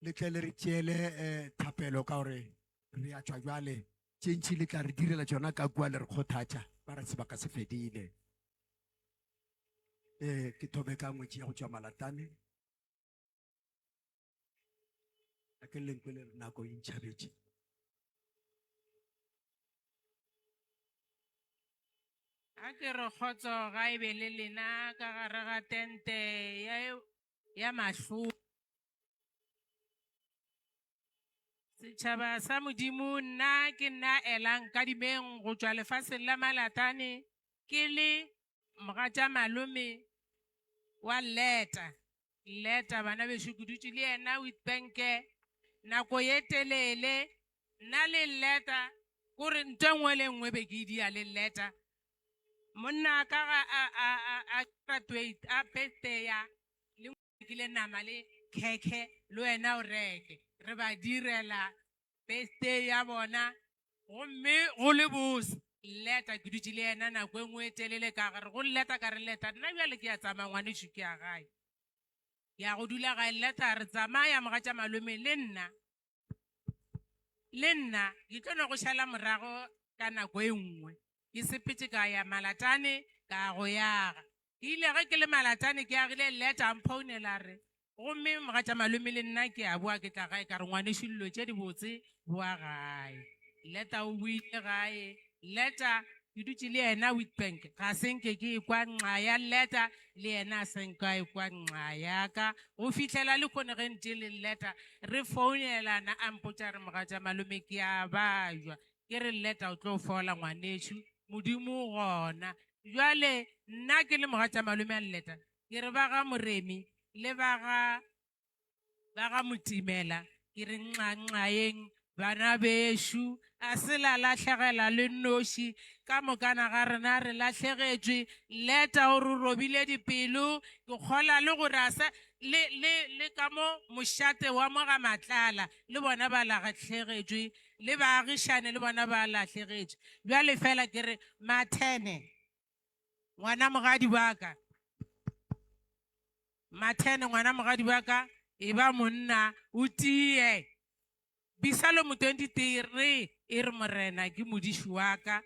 le tle le re tšeele eh, thapelo ka gore re a tšwa bjale tše ntši le tla re direla tšona ka kua le re kgothatša ba re sebaka se fedile eh ke thome ka ngwetši ya go tšwa malatane a ke lenkwe le re nako e ntšhabetše A ke re kgotso ga e be le lena ka gare ga tente ya, ya mahlo. Setšhaba sa Modimo, nna ke nna Elang Nkadimeng go tšwa lefaseng la Malatane, ke le mogatša malome wa Leta. Leta bana bešo ke dutše le yena Witbank nako ye telele. Nna le Leta kore nto e nngwe le nngwe be ke e dia le Leta. Monna ka ga a a a a graduate a birthday ya le rekile nama le khekhe le wena o reke re ba direla birthday ya bona gomme go le bose leta ke dutše le yena nako e nngwe e telele ka gare go leta ka re leta nna bjale ke ya tsamaya ngwanešu ke ya gae ke ya go dula gae leta re tsamaya mogatša malome le nna le nna ke tlo no go šala morago ka nako e nngwe ke sepetse ka ya malatane ka go yaga ke ile ge ke le malatane ke agile leta a mphounela re gomme mogatša malome le nna ke a boa ke tla gae ka re ngwanešu dilo tše dibotse boa gae leta o boile gae leta ke dutše le yena Witbank ga se nke ke ekwa nxa ya leta le yena a se nka ekwa nxa yaka go fihlela le kgone ge ntše le leta re founelana a mpotša re mogatša malome ke a bajwa ke re leta o tlo fola ngwanešu modimo gona jwale nna ke le mogatša malome a leta ke re ba ga moremi le ba ga ba ga Motimela ke re nxa-nxaeng bana bešo a se la lahlegela le nnoši ka mokana ga rena re lahlegetšwe leta o re robile dipelo ke kgola le gore a sa le le le ka mo mošate wa mo ga matlala le bona ba lahlegetšwe le baagišane le bona ba lahlegetšwe bjale fela ke re mathene ngwana mogadi wa ka Mathene ngwana mogadi wa ka e ba monna o tie. Bisalomo 23 e re Morena ke modiši wa ka.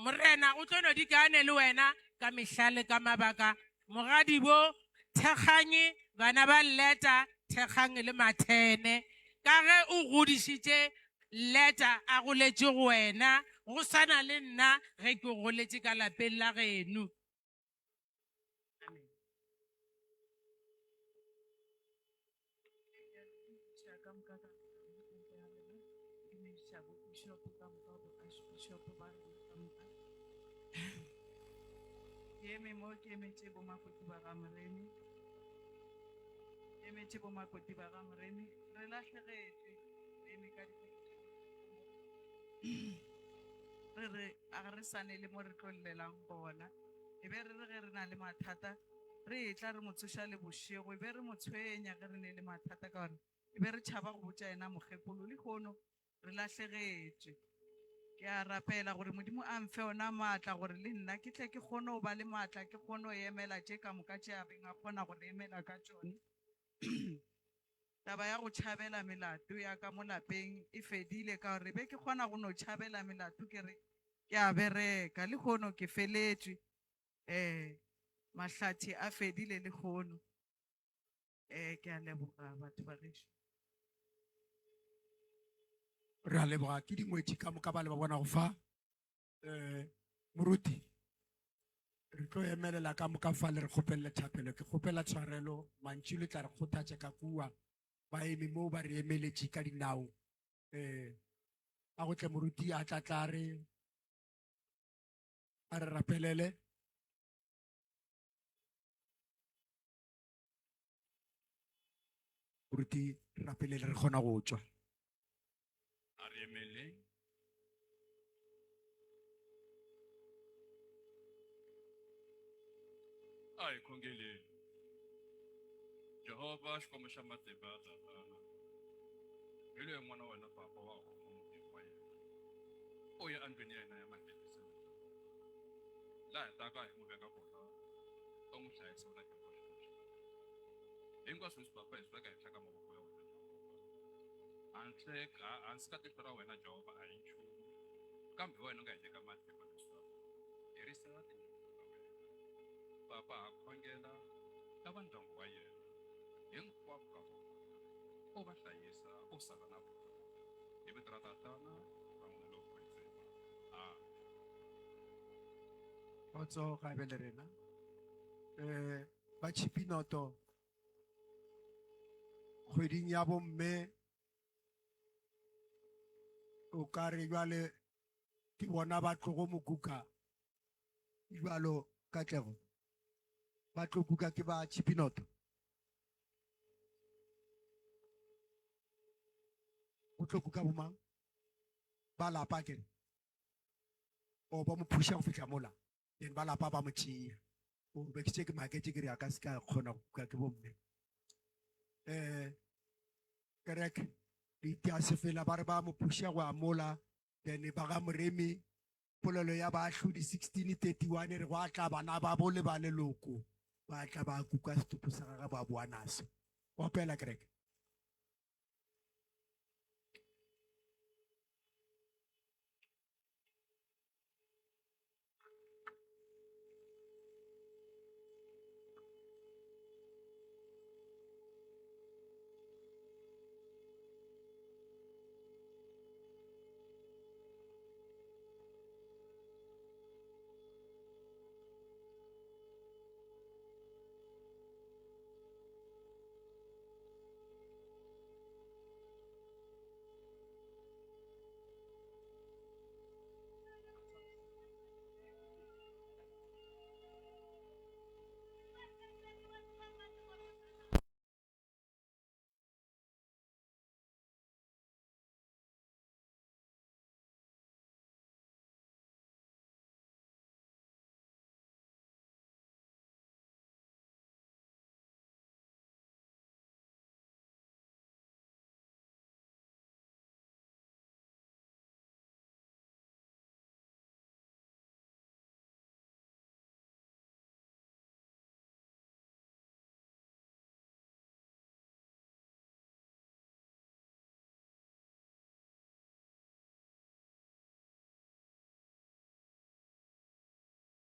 Morena o tlo no dikane le wena ka mehla le ka mabaka. Mogadi bo thekganye bana ba Leta thekgang le Mathene ka ge o godišitše Leta a goletše go wena go swana le nna ge ke goletše ka lapeng la geno. Ke eme mo ke emetše bomakoti ba ga Moremi. Ke emetše bomakoti ba ga Moremi. Re lahlegetšwe re eme ka dipelo tše bohloko. Re re a re sane le mo re tlo llelang gona. E be re re ge re na le mathata re etla re mo tsoša le bošego, e be re mo tshwenya ge re ne le mathata ka gore e be re tšhaba go botša yena mokgekolo. Lehono re lahlegetšwe. Ke a rapela gore Modimo a mfe ona maatla gore le nna ke tle ke kgone go ba le maatla, ke kgone go emela tše ka moka tše a beng a kgona go re emela ka tšone. Taba ya go tšhabela melato ya ka mo lapeng e fedile ka gore be ke kgona go no tšhabela melato ke re ke a bereka. Lehono ke feletšwe, um mahlathi a fedile lehono. Um ke a leboga batho ba gešo. Re a leboga ke dingwetši ka moka ba le ba bonago fa. Um moruti re tlo emelela ka moka fa le re kgopelele thapelo. Ke kgopela tshwarelo mantšu le tla re kgothatša ka kua ba eme moo ba re emeletše ka dinao. Um a go tle moruti a tla tla re a re rapelele. Moruti re rapelele re kgona go tšwa. A re emeleng. A hi khongeleni. Jehovha Xikwembu xa matimba ya tatana hi loyi n'wana wa wena papa wa huma mutini wa yena u ya endlwini ya yena ya mahetiselo laha hi taka hi n'wi veka kona u n'wi hlayisa wena Jehovha Xikwembu xa hinkwaswo leswi papa hi swi veka henhla ka mavoko ya wena Jehovha handle ka hansi ka tihlo ra wena Jehovha a hi nchumu kambe wena u nga hi nyika matimba leswaku herisa tinyimpfu ta wena papa ha khongela ka va ndyangu wa yena hinkwavo ka vona u va hlayisa u sala na vona hi vito ra tatana ra n'wana lowo kwetsima amen. Kgotso ga e be le rena. Eh ba Tšhipinoto kgweding ya bomme o ka re jwale ke bona ba tlogo mokuka jwalo katlego ba tlo kuka ke ba Tšhipinoto o tlo kuka bomang ba lapa kere o ba mo phuša go fihla mola then ba lapa ba mo tšea o be ke tše ke maketše ke re a ka se ka kgona go kuka ke bomme um kereke le itia sefela ba re ba mo phuša go ya mola then ba ga moremi polelo ya baahlodi 1631 re gwa tla bana ba bo le ba leloko ba tla ba kuka setopo sa gagwe ba boa naso opela kereke.